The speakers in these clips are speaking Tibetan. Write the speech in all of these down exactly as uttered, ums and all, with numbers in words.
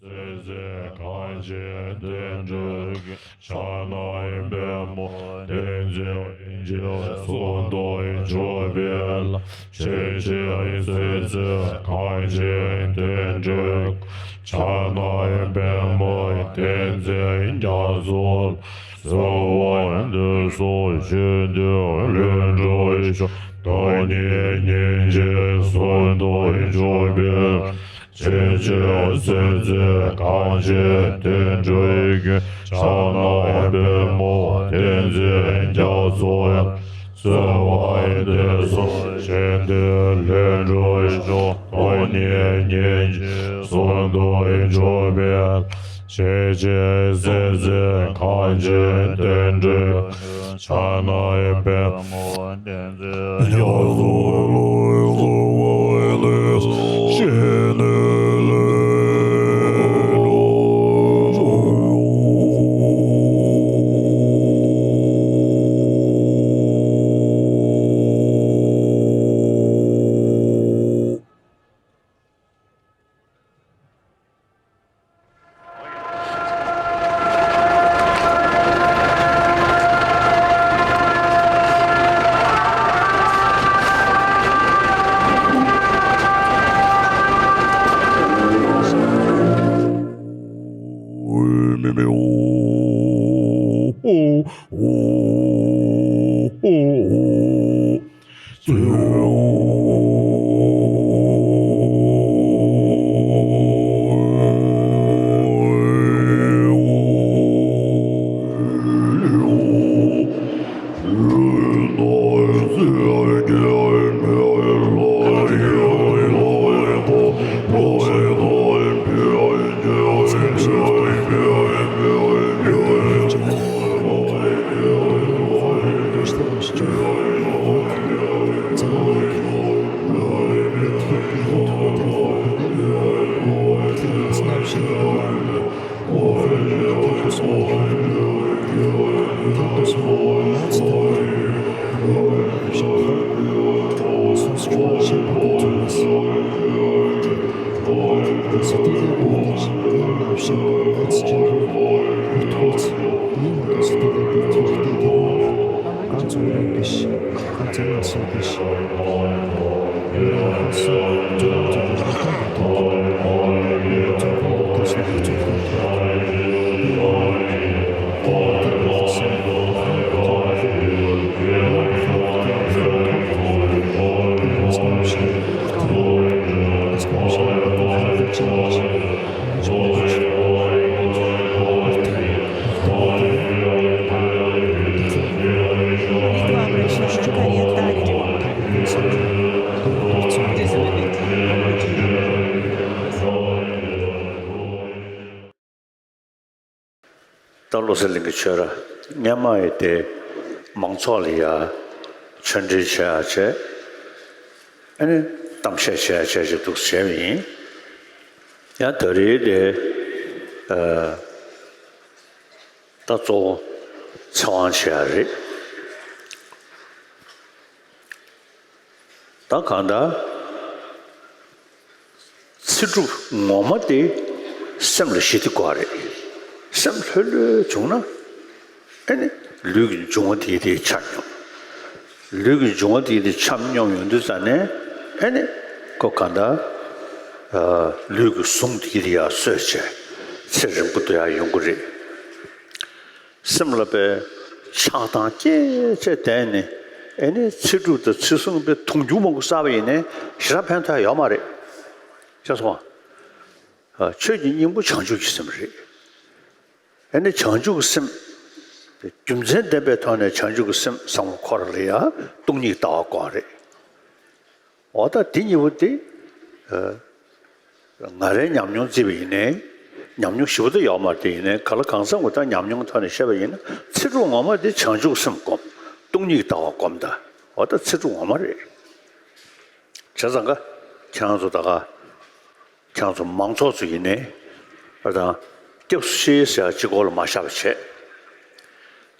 སྲིད་རྩེ་གངས་ཅན་བསྟན་འགྲོའི་རྒྱན། ཕྱག་ན་པདྨོ་བསྟན་འཛིན་རྒྱ་མཚོ། གསུང་དང་མཆོད་པའི་ལྷ། ཆེ་ཆེ་སྲིད་རྩེ་གངས་ཅན་བསྟན་འགྲོའི་རྒྱན། ཕྱག་ན་པདྨོ་བསྟན་འཛིན་རྒྱ་མཚོ། གསོལ་བ་འདེབས་སོ་ཆོས་འདུལ་ལྷུན་གྲུབ་ཤོག། བདག་ཉིད་སྙིང་རྗེའི་གསུང་དང་མཆོད་པའི་ལྷ། ཆེ་ཆེ་སྲིད་རྩེ་གངས་ཅན་བསྟན་འགྲོའི་རྒྱན། ཕྱག་ན་པདྨོ་བསྟན་འཛིན་རྒྱ་མཚོ། གསོལ་བ་འདེབས་སོ་ཆོས་འདུལ་ལྷུན་གྲུབ་ཤོག། བདག་ཉིད་སྙིང་རྗེའི་གསུང་དང་མཆོད་པའི་ལྷ། ཆེ་ཆེ་སྲིད་རྩེ་གངས་ཅན་བསྟན་འགྲོའི་རྒྱན། ཕྱག་ན་པདྨོ་བསྟན་འཛིན་རྒྱ་མཚོ། ད་བློ་གསལ་གླིང་གི་ཆོས་ར་སྔོན་མ་ཡི་དེ་མང་ཚོགས་ལ་ཡ་ཆོས་འབྲེལ་བྱེད་ཡ་བྱས། ཨ་ནི་གཏམ་བཤད་བྱེད་ཡ་བྱས་ཅིག་འདུག་བྱས་པ་ཡིན། ཡང་ད་རེས་དེ་ཨ་ད་གཙོ་བོ་ཚེ་དབང་བྱེད་ཡ་རེད། ད་གང་ལྟར་ཚེ་སྒྲུབ་ངོ་མ་དེ་སེམས་ལ་ཞི་བདེ་དགོས་རེད། སེམས་ལྷོད་ལྷོད་བྱུང་ན་ཨ་ནི་ལུས་ཀྱི་འབྱུང་བ་དེ་དེ་ཆ་སྙོམས། ལུས་ཀྱི་འབྱུང་བ་དེ་དེ་ཆ་སྙོམས་ཡོང་དུས་ཙ་ནས་ཨ་ནི་ཁོ་གང་ལྟར་ལུས་ཀྱི་ཟུངས་དེ་དེ་ཡར་གསོས་བྱས་ཚེ་རིང་པོ་དེ་ཡར་ཡོང་གི་རེད། སེམས་ལ་དཔེ་ཆགས་སྡང་སྐྱེས་བྱས་བསྡད་ནས་ཨེ་ནི་ཚེ་སྒྲུབ་དང་ཚེ་བསྲུང་དཔེ་དུང་ཕྱུར་མང་པོ་བསགས་པ་ཡིན་ནའི་ཞེ་དྲག་ཕན་ཐོགས་ཡོད་མ་རེད། ཤེས་སོང་ཨ། ཆོས་ཀྱི་སྙིང་པོ་བྱང་ཆུབ་ཀྱི་སེམས་རེད། ཨེ་ནི་བྱང་ཆུབ་ཀྱི་སེམས་རྒྱུ་མཚན་ལྡན་པའི་ཐོག་ནས་བྱང་ཆུབ་ཀྱི་སེམས་བསམ་བློ་འཁོར་ལ་ཡ་སྟོང་ཉིད་ལྟ་བ་དགོས་རེད། འོ་ད་དེ་གཉིས་པོ་དེ། ཨ། ང་རའི་ཉམས་མྱོང་བརྩིས་པ་ཡིན་ནའི། ཉམས་མྱོང་ཞེ་པོ་ད་ཡོད་མ་རེད་དེ་ཡིན་ནའི་ག་ལ་གང་འཚམ་གྱི་ད་ཉམས་མྱོང་ཐོག་ནས་བཤད་པ་ཡིན་ན་ཚེ་སྒྲུབ་ངོ་མ་དེ་བྱང་ཆུབ་སེམས་སྒོམ། སྟོང་ཉིད་ལྟ་བ་སྒོམ་ད། འོ་ད་ཚེ་སྒྲུབ་ངོ་མ་རེད། བྱས་ཙང་ཀ་ཁྱེད་རང་ཚོ་ད་ག་ཁྱེད་རང་ཚོ་མང་ཚོགས་ཚོ་ཡིན་ནའི་ཨ་དང་སྐྱབས་སུ་མཆི་ཟེར་ཡ་གཅིག་པོ་ལ་མ་བཞག་པ་བྱས།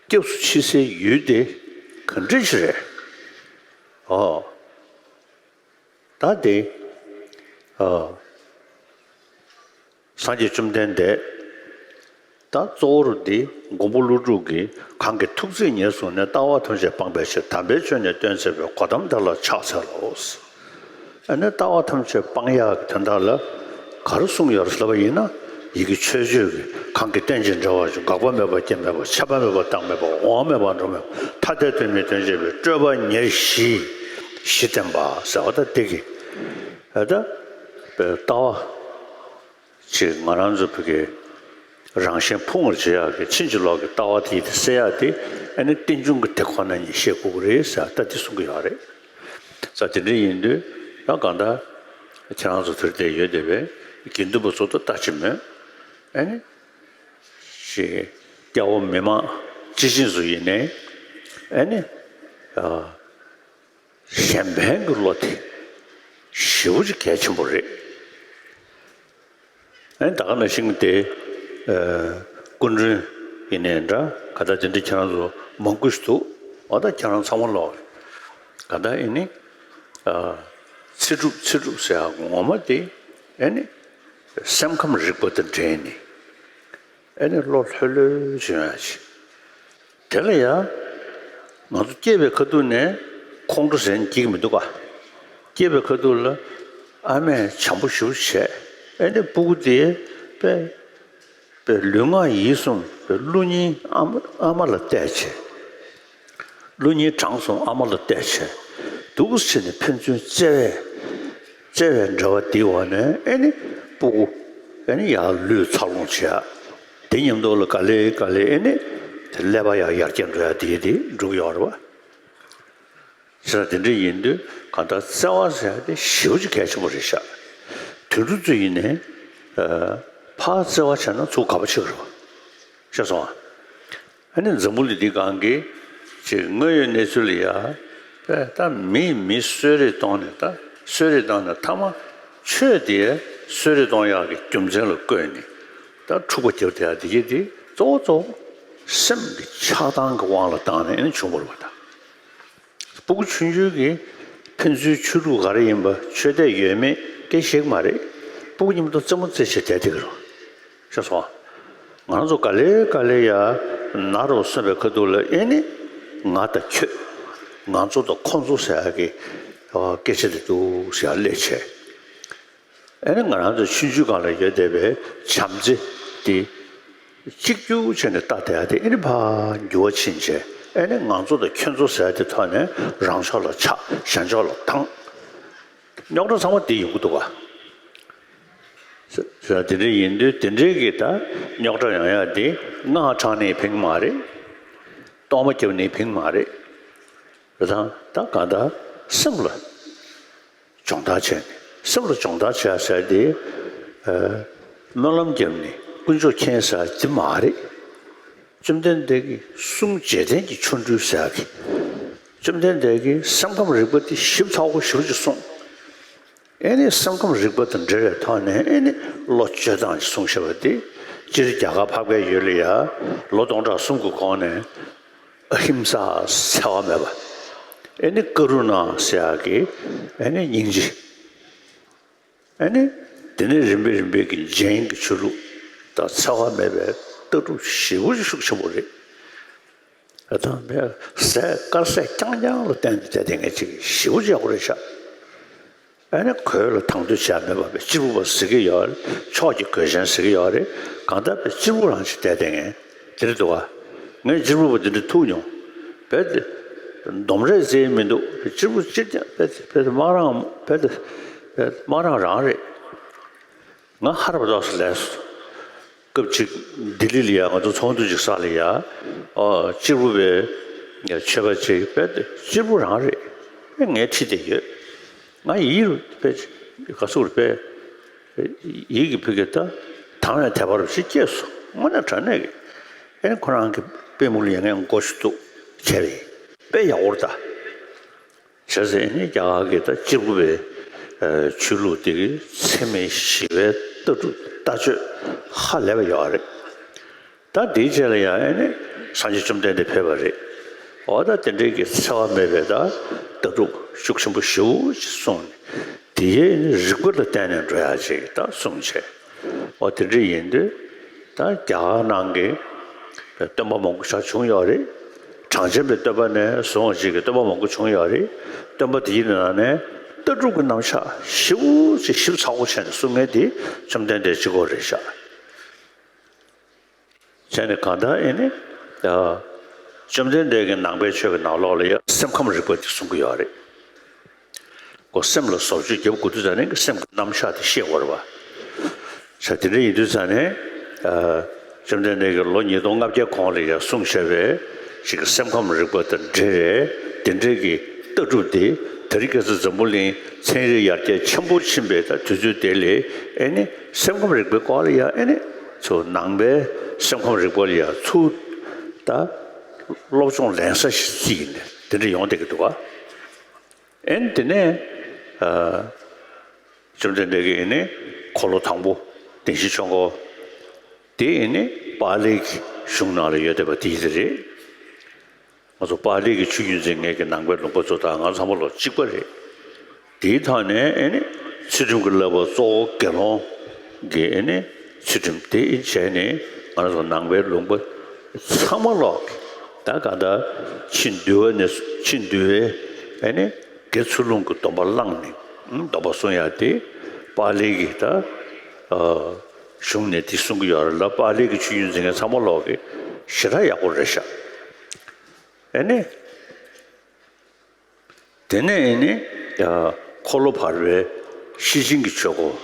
སྐྱབས་སུ་མཆི་སའི་ཡུལ་དེ་ག་འདྲ་ཞིག་རེད། ཨོ། ད་དེ། ཨ། སངས་རྒྱས་བཅོམ་ལྡན་འདས། ད་གཙོ་བོར་འདི་མགོན་པོ་ཀླུ་སྒྲུབ་ཀྱིས་གང་གིས་ཐུགས་བརྩེས་ཉེར་བཟུང་ནས། ལྟ་བ་ཐམས་ཅད་སྤངས་པའི་ཕྱིར། དམ་པའི་ཆོས་ནི་སྟོན་མཛད་པའི། གོ་ཏམ་དེ་ལ་ཕྱག་འཚལ་ལོ། ཨ་ནི་ལྟ་བ་ཐམས་ཅད་སྤང་ཡག་གི་དོན་དག་ལ་ག་རེ་གསུངས་ཡོད་རེད་ཟེར་བ་ཡིན་ན། ཡི་གེ་མཆོད་བརྗོད་ཀྱིས་གང་གིས་རྟེན་ཅིང་འབྲེལ་བར་འབྱུང་། འགག་པ་མེད་པར་སྐྱེ་མེད་པ། ཆད་པ་མེད་པར་རྟག་མེད་པ། འོང་བ་མེད་པར་འགྲོ་མེད་པ། ཐ་དད་དོན་མིན་དོན་བྱེད་པའི། སྤྲོས་པ་ཉེར་ཞི་བཞི་བསྟན་པ་ཟེར་བ་ད་འདི་གི་ཨ་ད་ལྟ་བ། ཅིག་ང་རང་ཚོ་བོད་ཀྱི་རང་གཞན་ཕུང་བར་བྱེད་ཡག་གི་ཕྱིན་ཅི་ལོག་གི་ལྟ་བ་དེ་དེ་སེལ་ཡག་དེ། ཨ་ནི་རྟེན་འབྱུང་གི་དེ་ཁོ་ན་ཉིད་ཤེས་དགོས་ཀྱི་རེད་ཟེར་ད་དེ་གསུང་གི་ཡོད་རེད། ས་དེ་འདྲ་ཡིན་དུས་ད་གང་ལྟར་ཁྱེད་རང་ཚོ་དེར་བསྡད་ཡོད་བསྡད་པའི་དགེ་འདུན་པ་ཚོ་ད་ལྟ་ཅི་མོད། ཨ་ནི་ཞེས་སྐྱ་བོ་མི་མང་སྤྱི་བྱིངས་སུ་ཡིན་ནའི་ཨ་ནི་གཞན་ཕན་གྱི་བློ་དེ་ཞེ་པོ་ཅིག་གལ་ཆེན་པོ་རེད། ཨ་ནི་ད་ག་ནང་བཞིན་དེ་སྐུ་མགྲོན་ཡིན་ནའི་འདྲ། ག་ད་དེ་འདྲ་ཁྱེད་རང་ཚོ་མང་པོ་ཞིག་འདུག་འོ་ད་ཁྱེད་རང་ཚང་མ་ལོག་ག་ད་ཨ་ནི་ཚེ་སྒྲུབ་ཚེ་སྒྲུབ་ཟེར་ཡག་ངོ་མ་དེ་ཨ་ནི་སེམས་ཁམས་རིག་པ་དང་འབྲེལ་ནས། ཨ་ནི་བློ་ལྷོད་ལྷོད་བྱུང་ཡ་ཅིག་དེ་ལ་ཡ། ང་ཚོ་སྐྱེས་པའི་ཁ་ཐུག་ནས་ཁོང་ཁྲོ་ཟེར་ནས་འགྱིག་མི་འདུག་ག་སྐྱེས་པའི་ཁ་ཐུག་ལ་ཨ་མས་བྱམས་པོ་ཞེ་པོ་བྱས། ཨ་ནི་སྤུ་གུ་དེ་དཔེ་དཔེ་ལུས་ངག་ཡིད་གསུམ་དཔེ་བློ་སྙིང་ཨ་མ་ཨ་མ་ལ་གཏད་བྱས། བློ་སྙིང་བྲང་གསུམ་ཨ་མ་ལ་གཏད་བྱས། འདུག་སེ་བྱས་ནས་ཕན་ཚུན་བརྩེ་བས། བརྩེ་བའི་འབྲེལ་བ་དེའི་འོག་ནས་ཨེ་ནི་སྤུ་གུ་ཨེ་ནི་ཡར་ལུས་འཚར་ལོངས་བྱེད་ཡ། དེ་མཉམ་དུ་ལ་ག་ལེ་ག་ལེ་ཨེ་ནི་དེ་ཀླད་པ་ཡར་ཡར་རྒྱས་འགྲོ་ཡ་དེ་དེ་འགྲུབ་ཡོད་རེད་བ། བྱས་ཙང་དེ་འདྲ་ཡིན་དུས་གང་ལྟར་བརྩེ་བ་ཟེར་ཡ་དེ་ཞེ་པོ་ཅིག་གལ་ཆེན་པོ་རེད་ཤག་དུད་འགྲོ་ཚོ་ཡིན་ནའི་ཕར་བརྩེ་བ་བྱས་ན་ཚུར་དགའ་པོ་བྱེད་ཀྱི་རེད་བ། ཤེས་སོང་ཨ། ཨ་ནི་འཛམ་བུ་གླིང་འདི་སྒང་གི་ཅིག་དངོས་ཡོད་གནས་ཚུལ་ལ་ཡ། དཔེ་ད་མིས་མི་གསོད་རེས་གཏོང་ནས་ད་གསོད་རེས་བཏང་ནས་མཐའ་མ་ཆོས་དེ་གསོད་རེས་གཏོང་ཡག་གི་རྒྱུ་མཚན་ལ་བཀོད་ནས་ད་འཁྲུག་པ་རྒྱབ་བསྡད་ཡ་དེ་གྱད་དེ་གཙོ་བོ་གཙོ་བོ་སེམས་ཀྱི་ཆགས་སྡང་གི་དབང་ལ་བཏང་ནས་ཨ་ནི་བྱུང་བ་རེད་བ་ད། སྤུ་གུ་ཆུང་ཆུང་གིས་ཕན་ཚུན་ཆོས་ལུགས་ག་རེ་ཡིན་པ་ཆོས་དད་ཡོད་མེད་སྐད་ཤེས་ཀྱི་མ་རེད། སྤུ་གུ་མཉམ་དུ་རྩེད་མོ་རྩེ་བྱས་བསྡད་བསྡད་ཀྱི་རེད། ཤེས་སོང་ཨ། ང་ཚོ་ག་ལེ་ག་ལེ་ཡ་ན་རུ་སོན་པའི་ཁ་ཐུག་ལ་ཨེ་ནི་ང་དང་ཁྱོད། ང་ཚོ་དང་ཁོ་ཚོ་ཟེར་ཡ་གི་སྐད་ཆ་དེ་འདུག་ཟེར་ཡ་སླེབས་བྱས། ཨེ་ནི་ང་རང་ཚོ་ཆུང་ཆུང་སྒང་ལ་ཡོད་བསྡད་པའི་བྱམས་བརྩེ་དེ་གཅིག་གྱུར་བྱས་ནས་ལྟ་བསྡད་ཡ་དེ་ཨེ་ནི་ཕར་འགྱུར་བ་ཕྱིན་བྱས། ཨེ་ནི་ང་ཚོ་དང་ཁྱོད་ཚོ་ཟེར་ཡ་དེ་ཐོག་ནས་རང་ཕྱོགས་ལ་ཆགས། གཞན་ཕྱོགས་ལ་སྡང་། རྙོག་དྲ་ཚང་མ་དེ་ཡོང་གི་འདུག་ག་ཟེར་དེ་འདྲ་ཡིན་དུས་དེ་འདྲའི་གི་ད་རྙོག་དྲ་ཡོང་ཡ་དེ་སྔགས་བགྲངས་ནས་ཕན་གྱི་མ་རེད། གཏོར་མ་བརྒྱབ་ནས་ཕན་གྱི་མ་རེད། རེད་དང་ད་གང་ལྟར་སེམས་ལ་སྦྱོང་བརྡར་བྱས་ནས་སེམས་ལ་སྦྱོང་བརྡར་བྱས་ཟེར་དེ། སྨོན་ལམ་བརྒྱབ་ནས་དཀོན་མཆོག་མཁྱེན་ཟེར་དེ་མ་རེད། བཅོམ་ལྡན་འདས་ཀྱི་གསུང་རྗེས་དྲན་གྱི་ཆོ་འཕྲུལ་ཟེར་གི། བཅོམ་ལྡན་འདས་ཀྱིས་སེམས་ཁམས་རིག་པ་དེ་ཞིབ་ཚགས་པོ་ཞེ་པོ་ཅིག་གསུངས། ཨེ་ནི་སེམས་ཁམས་རིག་པ་དང་འབྲེལ་བའི་ཐོག་ནས་ཨེ་ནི་བློ་བཅོས་སྟངས་ཅིག་གསུངས་བཞག་པ་དེ་སྤྱིར་རྒྱ་གར་འཕགས་པའི་ཡུལ་ལ་ཡ་ལོ་སྟོང་ཕྲག་གསུམ་གྱི་གོང་ནས་ཨ་ཧིམ་ས་འཚེ་བ་མེད་པ། ཨེ་ནི་ཀ་རུ་ན་ཟེར་ཡག་གི་ཨེ་ནི་སྙིང་རྗེ། ཨ་ནི། དེ་ནས་རིམ་པས་རིམ་པས་ཀྱི་ཇེན་གྱི་ཆོས་ལུགས་དང་འཚེ་བ་མེད་པའི་ལྟ་གྲུབ་ཞེ་པོ་ཅིག་ཤུགས་ཆེན་པོ་རེད། ཨ་ཐང་པས་ཟས་དཀར་ཟས་རྐྱང་རྐྱང་ལ་བརྟེན་ཏེ་བསྡད་མཁན་ཅིག་ཞེ་པོ་ཅིག་ཡག་པོ་རེད་ཤག་ཨ་ནི་གོས་ལ་དང་དོད་བྱས་མེད་པ་བས་གཅེར་བུ་པ་ཟེར་གྱི་ཡོད་རེད། ཕྱོགས་ཀྱི་གོས་ཆེན་ཟེར་གྱི་ཡོད་རེད། གང་ལྟར་བས་གཅེར་བུ་རང་ཅིག་བསྡད་བསྡད་མཁན་དེ་རེད་འདུག་ག་ངས་གཅེར་བུ་པ་འདི་འདྲ་ཐུག་མྱོང་། བས་དེ་འདོམས་རེས་བྱས་མི་འདུག་གཅེར་བུ་གཅིག་ཀྱང་བས་བས་དམག་རང་བས་དེ་བས་དམག་རང་རང་རེད། ང་ཧར་པ་ཏོག་ཙམ་ལས་སོང་། སྐབས་གཅིག་ལྡི་ལི་ལ་ཡ་ང་ཚོ་ཚོགས་འདུ་ཅིག་ས་ལ་ཡ། ཨོ་གཅེར་བུ་པའི་ཆོས་པ་ཅིག་བས་དེ་གཅེར་བུ་རང་རེད། ངས་ཁྲིད་བསྡད་ཡོད། ང་ཡིད་རུ་དཔེ་ག་ཚོད་རུ་དཔེ་ཡིད་ཀྱི་ཕུགས་ཀྱི་ད་དང་བའི་དད་པ་རུ་ཞིག་སྐྱེས་སོང་། དངོས་གནས་དྲང་གནས་ཀྱི་ཨེ་ཁོ་རང་གི་པུས་མོ་ལ་ཡ་ངས་མགོ་ཞིག་གཏུགས་བྱས་པས་དཔེ་ཡག་པོ་རེད་ད། བྱས་ཙང་ཨེ་ནི་རྒྱ་གར་གྱི་ད་གཅེར་བུ་པའི་ཆོས་ལུགས་དེ་གི་འཚེ་མེད་ཞི་བའི་ལྟ་གྲུབ་ལྟ་སྤྱོད་ཧ་ལས་པ་ཡོད་རེད། ད་དེའི་རྗེས་ལ་ཡང་ཨེ་ནི་སངས་རྒྱས་བཅོམ་ལྡན་འདས་ཕེབས་པ་རེད། འོ་ད་དེ་འདྲའི་གི་འཚེ་བ་མེད་པའི་ད་ལྟ་གྲུབ་ཤུགས་ཆེན་པོ་ཞེ་པོ་ཅིག་གསུངས་ནས་དེ་ཡས་ཨེ་ནི་རིག་པ་ལ་བརྟེན་ནས་འགྲོ་ཡག་ཅིག་ད་གསུངས་བྱས། ཨོ་དེ་འདྲ་ཡིན་དུས་ད་རྒྱ་གར་ནང་གི་སྟོན་པ་མང་པོ་ཞིག་བྱུང་ཡོད་རེད། གྲངས་ཅན་པའི་སྟོན་པ་ནས་བཟུང་བ་ཞིག་གི་སྟོན་པ་མང་པོ་བྱུང་ཡོད་རེད། སྟོན་པ་དེའི་ནང་ནས་ལྟ་གྲུབ་ཀྱི་རྣམ་གཞག་ཞིབ་ཅིག་ཞིབ་ཚགས་པོ་བྱས་ནས་གསུང་མཁན་དེ་བཅོམ་ལྡན་འདས་གཅིག་པོ་རེད་ཤག་བྱས་ནས་གང་ལྟར་ཨེ་ནི། བཅོམ་ལྡན་འདས་ཀྱི་ནང་པའི་ཆོས་ཀྱི་ནང་ལོགས་ལ་ཡང་སེམས་ཁམས་རིག་པ་དེ་གསུང་གི་ཡོད་རེད། ཁོ་སེམས་ལ་བཟོ་བཅོས་རྒྱབ་དགོས་དུས་ཙ་ནས་སེམས་ཀྱི་རྣམ་གཞག་དེ་ཤེས་དགོས་རེད་པ། ས་དེ་འདྲ་ཡིན་དུས་ཙ་ནས། བཅོམ་ལྡན་འདས་ཀྱིས་ལོ་ཉིས་སྟོང་ལྔ་བརྒྱ་གོང་ལ་ཡང་གསུངས་བཞག་པའི་ཅིག་གི་སེམས་ཁམས་རིག་པ་དང་འབྲེལ་བའི་དེ་འདྲའི་གི་ལྟ་གྲུབ་དེ་དེ་རིང་ཁ་སང་འཛམ་བུ་གླིང་ཚན་རིག་ཡར་རྒྱས་ཆེན་པོ་ཕྱིན་པའི་ད་དུས་ཚོད་དེ་ལ་ཨེ་ནི་སེམས་ཁམས་རིག་པའི་སྐོར་ལ་ཡང་ཨེ་ནི་ཚུར་ནང་པའི་སེམས་ཁམས་རིག་པ་ལ་ཡང་ཚུར་ད་སློབ་སྦྱོང་ལེན་ས་ཞིག་ཅིག་ཡིན་ནས་དེ་འདྲ་ཡོང་བསྡད་ཀྱི་འདུག་ག་ཨེ་ནི་དེ་ནས་ཨ། བཅོམ་ལྡན་འདས་ཀྱིས་ཨེ་ནི་འཁོར་ལོ་དང་པོ་བདེན་བཞིའི་ཆོས་འཁོར་དེ་ཨེ་ནི་པཱ་ལིའི་གཞུང་ནང་ལ་ཡོད་བསྡད་པ་དེ་ཡིན་ས་རེད། ང་ཚོ་པཱ་ལིའི་ཆོས་བརྒྱུད་འཛིན་མཁན་གྱི་ནང་པའི་ལུང་པ་ཚོ་དང་ང་ཚང་མ་ལོ་གཅིག་པ་རེད། དེའི་ཐོག་ནས་ཨེ་ནི་ཚུལ་ཁྲིམས་ཀྱི་བསླབ་པ་གཙོ་བོ་དགེ་སློང་གི་ཨེ་ནི་ཚུལ་ཁྲིམས་དེ་བྱས་ནས་ང་ཚོ་ནང་པའི་ལུང་པ་ཚང་མ་ལོག་ད་ག་ད་ཕྱི་འདུལ་བ་ནས་ཕྱི་འདུལ་བའི་ཨེ་ནི་དགེ་ཚུལ་སློང་གི་སྡོམ་པ་བླངས་ནས་སྡོམ་པ་སྲུང་ཡ་དེ་པཱ་ལིའི་ད་གཞུང་ནས་དེ་གསུང་གི་ཡོད་རེད་ལ། པཱ་ལིའི་ཆོས་བརྒྱུད་འཛིན་མཁན་ཚང་མ་ལོག་གི་ཞེ་དྲག་ཡག་པོ་རེད་ཤག་ཨེ་ནི། དེ་ནས་ཨེ་ནི། འཁོར་ལོ་བར་པའི་ཤེར་ཕྱིན་གྱི་ཆོས་སྐོར།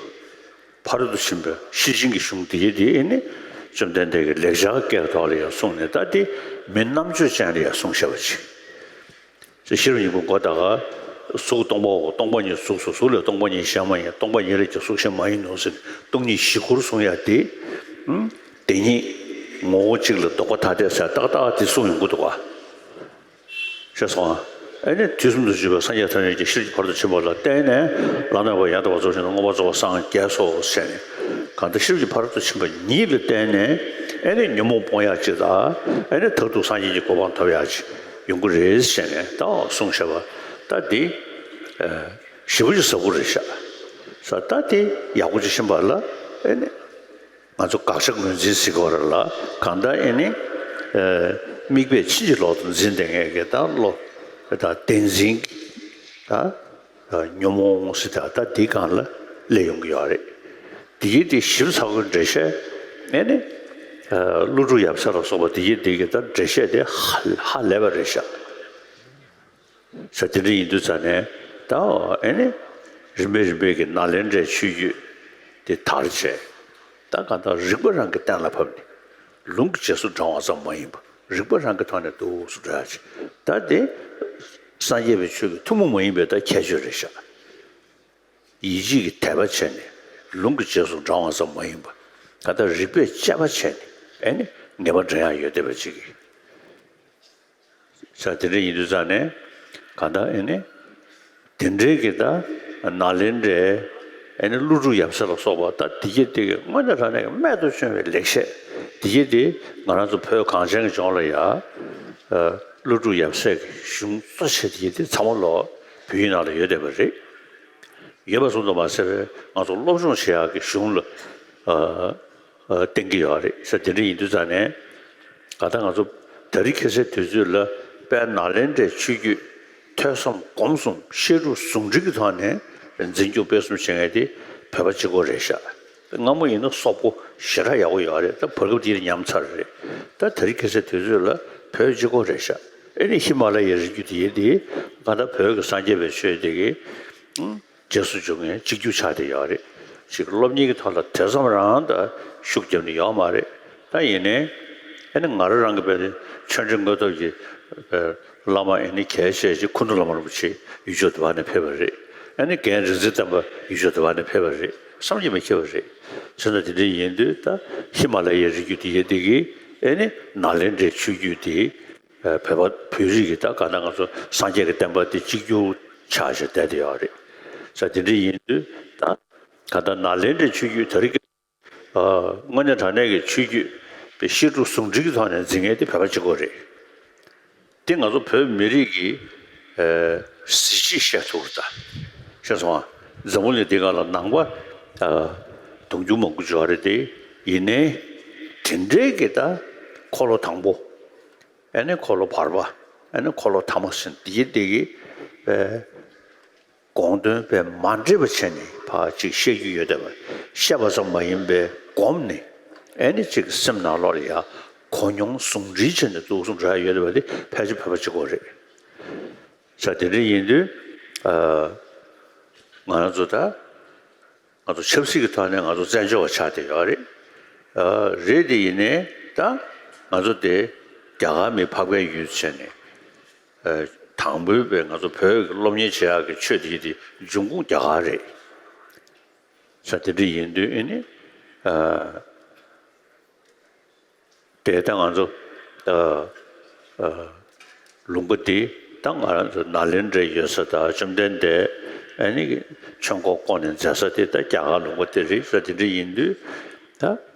ཕ་རོལ་ཏུ་ཕྱིན་པའི་ཤེར་ཕྱིན་གྱི་གཞུང་དེ་ཡི་དེ་ཨེ་ནི། བཅོམ་ལྡན་འདས་ཀྱིས་ལེགས་སྦྱར་སྐད་ཐོག་ལ་ཡང་གསུངས་ནས་ད་དེ་མི་རྣམ་དཔྱོད་ཅན་ལ་ཡང་གསུངས་བཞག་པ་ཅིག་ཤེས་རབ་སྙིང་པོའི་མགོ་ད་ག་གཟུགས་སྟོང་པའོ། སྟོང་པ་ཉིད་གཟུགས་སོ། གཟུགས་ལས་སྟོང་པ་ཉིད་གཞན་མ་ཡིན། སྟོང་པ་ཉིད་ལས་ཀྱང་གཟུགས་གཞན་མ་ཡིན་ནོ་ཟེར་ནས་སྟོང་ཉིད་བཞི་སྐོར་གསུང་ཡ་དེ། དེ་ཉིད་ངོ་བོ་གཅིག་ལ་ལྡོག་པ་ཐ་དད་ཟེར་ཏག་ཏག་དེ་གསུང་ཡོང་གི་འདུག་ག་ཤེས་སོང་ཨ། ཨེ་ནི་དུས་གསུམ་དུ་བཞུགས་པའི་སངས་རྒྱས་ཐམས་ཅད་ཀྱིས་ཤེས་རབ་ཀྱི་ཕ་རོལ་ཏུ་ཕྱིན་པ་ལ་བརྟེན་ནས་ལམ་རྣམ་པར་ཡང་དག་པར་རྫོགས་ཤིང་མངོན་པར་རྫོགས་པར་སངས་རྒྱས་སོ་ཟེར་ནས། གང་ལྟར་ཤེས་རབ་ཀྱི་ཕ་རོལ་ཏུ་ཕྱིན་པ་ཉིད་ལ་བརྟེན་ནས་ཨེ་ནི་ཉོན་མོངས་སྤོང་ཡག་ཅིག་དང་ཨེ་ནི་མཐར་ཐུག་སངས་རྒྱས་ཀྱི་གོ་འཕང་ཐོབ་ཡག་ཅིག་ཡོང་གི་རེད་ཟེར་ནས་ད་གསུངས་བཞག་པ་ད་འདི་ཞེ་པོ་ཅིག་ཟབ་པོ་རེད་ཤག་ས་ད་དེ་ཡག་པོ་ཅིག་ཤེས་པ་ལ་ཨེ་ནི། ང་ཚོ་དགག་བྱ་ངོས་འཛིན་ཟེར་གྱི་ཡོད་རེད་ལ། གང་ལྟར་ཨེ་ནི། དམིགས་པས་ཕྱིན་ཅི་ལོག་ཏུ་འཛིན་བསྡད་མཁན་གྱི་ད་བློ་ད་བདེན་འཛིན་གྱི་ད་ཉོན་མོངས་ཟེར་ད་ད་འདི་སྒང་ལ་སླེབས་ཡོང་གི་ཡོད་རེད། འདི་གི་དེ་ཞིབ་ཚགས་པོའི་འགྲེལ་བཤད་ཨེ་ནི། ཀླུ་སྒྲུབ་ཡབ་སྲས་ལ་སོགས་པ་འདི་གི་འདི་གི་ད་འགྲེལ་བཤད་དེ་ཧ་ཧ་ལས་པ་རེད་ཤག་ས་དེ་འདྲ་ཡིན་དུས་ཙ་ནས་ད་ཨེ་ནི་རིམ་པས་རིམ་པས་ཀྱི་ནཱ་ལེནྡྲའི་ཆོས་བརྒྱུད་དེ་དར་བྱས། ད་གང་ལྟར་རིགས་པ་རང་གིས་གཏན་ལ་ཕབ་ནས་ལུང་གི་རྗེས་སུ་འབྲང་བ་ཙམ་མ་ཡིན་པར་རིགས་པ་རང་གི་ཐོག་ནས་འདུག་སེ་འགྲོ་ཡ་ཅིག་ད་དེ་སངས་རྒྱས་པའི་ཆོས་ཀྱི་ཐུན་མོང་མ་ཡིན་པའི་ད་ཁྱད་ཆོས་རེད་ཤག་ཡིད་ཆེས་ཀྱི་དད་པ་བྱས་ནས་ལུང་གི་རྗེས་སུ་འབྲང་བ་ཙམ་མ་ཡིན་པར་གང་ལྟར་རིགས་པས་དཔྱད་པ་བྱས་ནས་ཨེ་ནི་ངེས་པ་འདྲེན་ཡ་ཡོད་བསྡད་པ་ཅིག་གིས། ས་དེ་འདྲ་ཡིན་དུས་ཙང་ནས་གང་ལྟར་ཨེ་ནི། དེ་འདྲའི་གི་ད་ནཱ་ལེནྡྲའི་ཨེ་ནི་ཀླུ་སྒྲུབ་ཡབ་སྲས་ལ་སོགས་པ་ད་དེ་གྱད་དེ་གི་དངོས་གནས་དྲང་གནས་ཀྱི་རྨད་དུ་བྱུང་བའི་ལེགས་བཤད་དེ་གྱད་དེ་ང་རང་ཚོ་བོད་གངས་ཅན་གྱི་ལྗོངས་ལ་ཡ། ཀླུ་སྒྲུབ་ཡབ་སྲས་ཀྱི་གཞུང་གཙོ་ཆེ་དེ་གྱད་དེ་ཚང་མ་ལོ་བོད་ཡིག་ནང་ལ་ཡོད་བསྡད་པ་རེད། ཡོད་པ་ཙམ་དུ་མ་ཟད་པའི་ང་ཚོ་སློབ་སྦྱོང་བྱེད་ཡག་གི་གཞུང་ལ། བསྟན་གྱི་ཡོད་རེད་ས། དེ་འདྲ་ཡིན་དུས་ཙང་ནས་གང་ལྟར་ང་ཚོ་ད་རེས་ཁ་སང་དུས་ཚོད་ལ་དཔལ་ནཱ་ལེནྡྲའི་ཆོས་བརྒྱུད་ཐོས་བསམ་སྒོམ་གསུམ་བཤད་སྒྲུབ་ཟུང་འབྲེལ་གྱི་ཐོག་ནས་འཛིན་སྐྱོང་སྤེལ་གསུམ་བྱེད་མཁན་དེ་བོད་པ་གཅིག་པོ་རེད་ཤག་སྔ་མོ་ཡིན་ན་སོག་པོ་ཞེ་དྲག་ཡག་པོ་ཡོད་རེད། ད་བར་སྐབས་དེར་ཉམས་ཚར་རེད། ད་ད་རེས་ཁ་སང་དུས་ཚོད་ལ་བོད་གཅིག་པོ་རེད་ཤག་ཨེ་ནི་ཧི་མ་ལ་ཡའི་རི་རྒྱུད་དེ་ཡིན་དེ་གང་ལྟར་བོད་ཀྱི་སངས་རྒྱས་པའི་ཆོས་དེ་གི་རྗེས་སུ་འཇུག་མཁན་གཅིག་གྱུར་ཆགས་བསྡད་ཡོད་རེད། ཅིག་སློབ་གཉེར་གྱི་ཐོག་ལ་དེ་ཙམ་རང་ད་ཤུགས་བརྒྱབ་ནས་ཡོད་མ་རེད། ད་ཡིན་ནའི་ཨ་ནི་ང་རང་རང་གི་བས་ནི་ཆོས་འབྲེལ་དངོས་སྟོབས་ཀྱི་བླ་མ་ཨ་ནི་གལ་ཆེ་ཆེ་ཁུ་ནུ་བླ་མ་རིན་པོ་ཆེ་ཡུལ་ཕྱོགས་དེ་བ་ནས་ཕེབས་པ་རེད། ཨ་ནི་རྒན་རིག་འཛིན་བསྟན་པ་ཡུལ་ཕྱོགས་དེ་བ་ནས་ཕེབས་པ་རེད། བསམ་གྱིས་མི་ཁྱབ་པ་རེད། བྱས་ན་དེ་འདྲ་ཡིན་དུས་ད་ཧི་མ་ལ་ཡའི་རི་རྒྱུད་དེ་ཡིན་དེ་གི་ཨ་ནི་ནཱ་ལེནྡྲའི་ཆོས་བརྒྱུད་དེ། བོད་པ་བོད་རིགས་ཀྱི་ད་ག་ན་ང་ཚོ་སངས་རྒྱས་ཀྱི་བསྟན་པ་དེ་གཅིག་གྱུར་ཆགས་བྱས་བསྡད་དེ་ཡོད་རེད། ས་དེ་འདྲ་ཡིན་དུས་ད་ག་ད་ནཱ་ལེནྡྲའི་ཆོས་བརྒྱུད་ད་རེས་ཀྱི་དངོས་གནས་དྲང་གནས་ཀྱི་ཆོས་བརྒྱུད་པའི་བཤད་སྒྲུབ་ཟུང་འབྲེལ་གྱི་ཐོག་ནས་འཛིན་མཁན་དེ་བོད་པ་གཅིག་པོ་རེད། དེ་ང་ཚོ་བོད་མི་རིགས་ཀྱི་གཟི་བརྗིད་བཤད་ཐུབ་ཀྱི་རེད། ད་ཤེས་སོང་ཨ། འཛམ་བུ་གླིང་འདི་སྒང་ལ་ནང་པ་ དུང་ཕྱུར་མང་པོ་འབྱོར་རེད་དེ། ཡིན་ནའི་དེ་འདྲའི་གི་ད་འཁོར་ལོ་དང་པོ། ཨ་ནི་འཁོར་ལོ་བར་པ། ཨ་ནི་འཁོར་ལོ་ཐ་མ་ཟེར་འདི་འདི་གི་པའི་དགོངས་དོན་པའི་མ་འདྲེས་པ་བྱས་ནས་ཕར་ཅིག་བཤད་རྒྱུ་ཡོད་བསྡད་པ། བཤད་པ་ཙམ་མ་ཡིན་པའི་སྒོམ་ནས་ཨ་ནི་ཅིག་སེམས་ནང་ལོགས་ལ་ཡ་གོ་མྱོང་ཟུང་འབྲེལ་བྱས་ནས་འདུག་སེ་འགྲོ་ཡ་ཡོད་བསྡད་པ་དེ་ཕལ་ཆེར་བོད་པ་གཅིག་པོ་རེད། ས་དེ་འདྲ་ཡིན་དུས་ང་རང་ཚོ་ད། ང་ཚོ་ཆབ་སྲིད་ཀྱི་ཐོག་ནས་ང་ཚོ་བཙན་བྱོལ་བ་ཆགས་བསྡད་ཡོད་རེད། ཨ། རེད་དེ་ཡིན་ནའི་ད་ང་ཚོ་དེ་རྒྱ་གར་མི་འཕགས་པའི་ཡུལ་བྱས་ནས། ཨ། དང་པོའི་བས་ང་ཚོ་བོད་ཀྱི་སློབ་གཉེར་བྱེད་ཡག་གི་ཆོས་དེ་དེ་འབྱུང་ཁུངས་རྒྱ་གར་རེད། ས་དེ་འདྲ་ཡིན་དུས་ཨེ་ནི། ཨ། དེ་ལྟ་ང་ཚོ། ཨ། ཨ། ལུང་པ་འདི་ད་ང་རང་ཚོ་ནཱ་ལེནྡྲའི་ཡོད་ས་དང་བཅོམ་ལྡན་འདས་ཨ་ནི་ཆོས་འཁོར་བསྐོར་ནས་མཛད་ས་དེ་ད་རྒྱ་གར་ལུང་པ་དེ་རེད་ས། དེ་འདྲ་ཡིན་དུས་ད་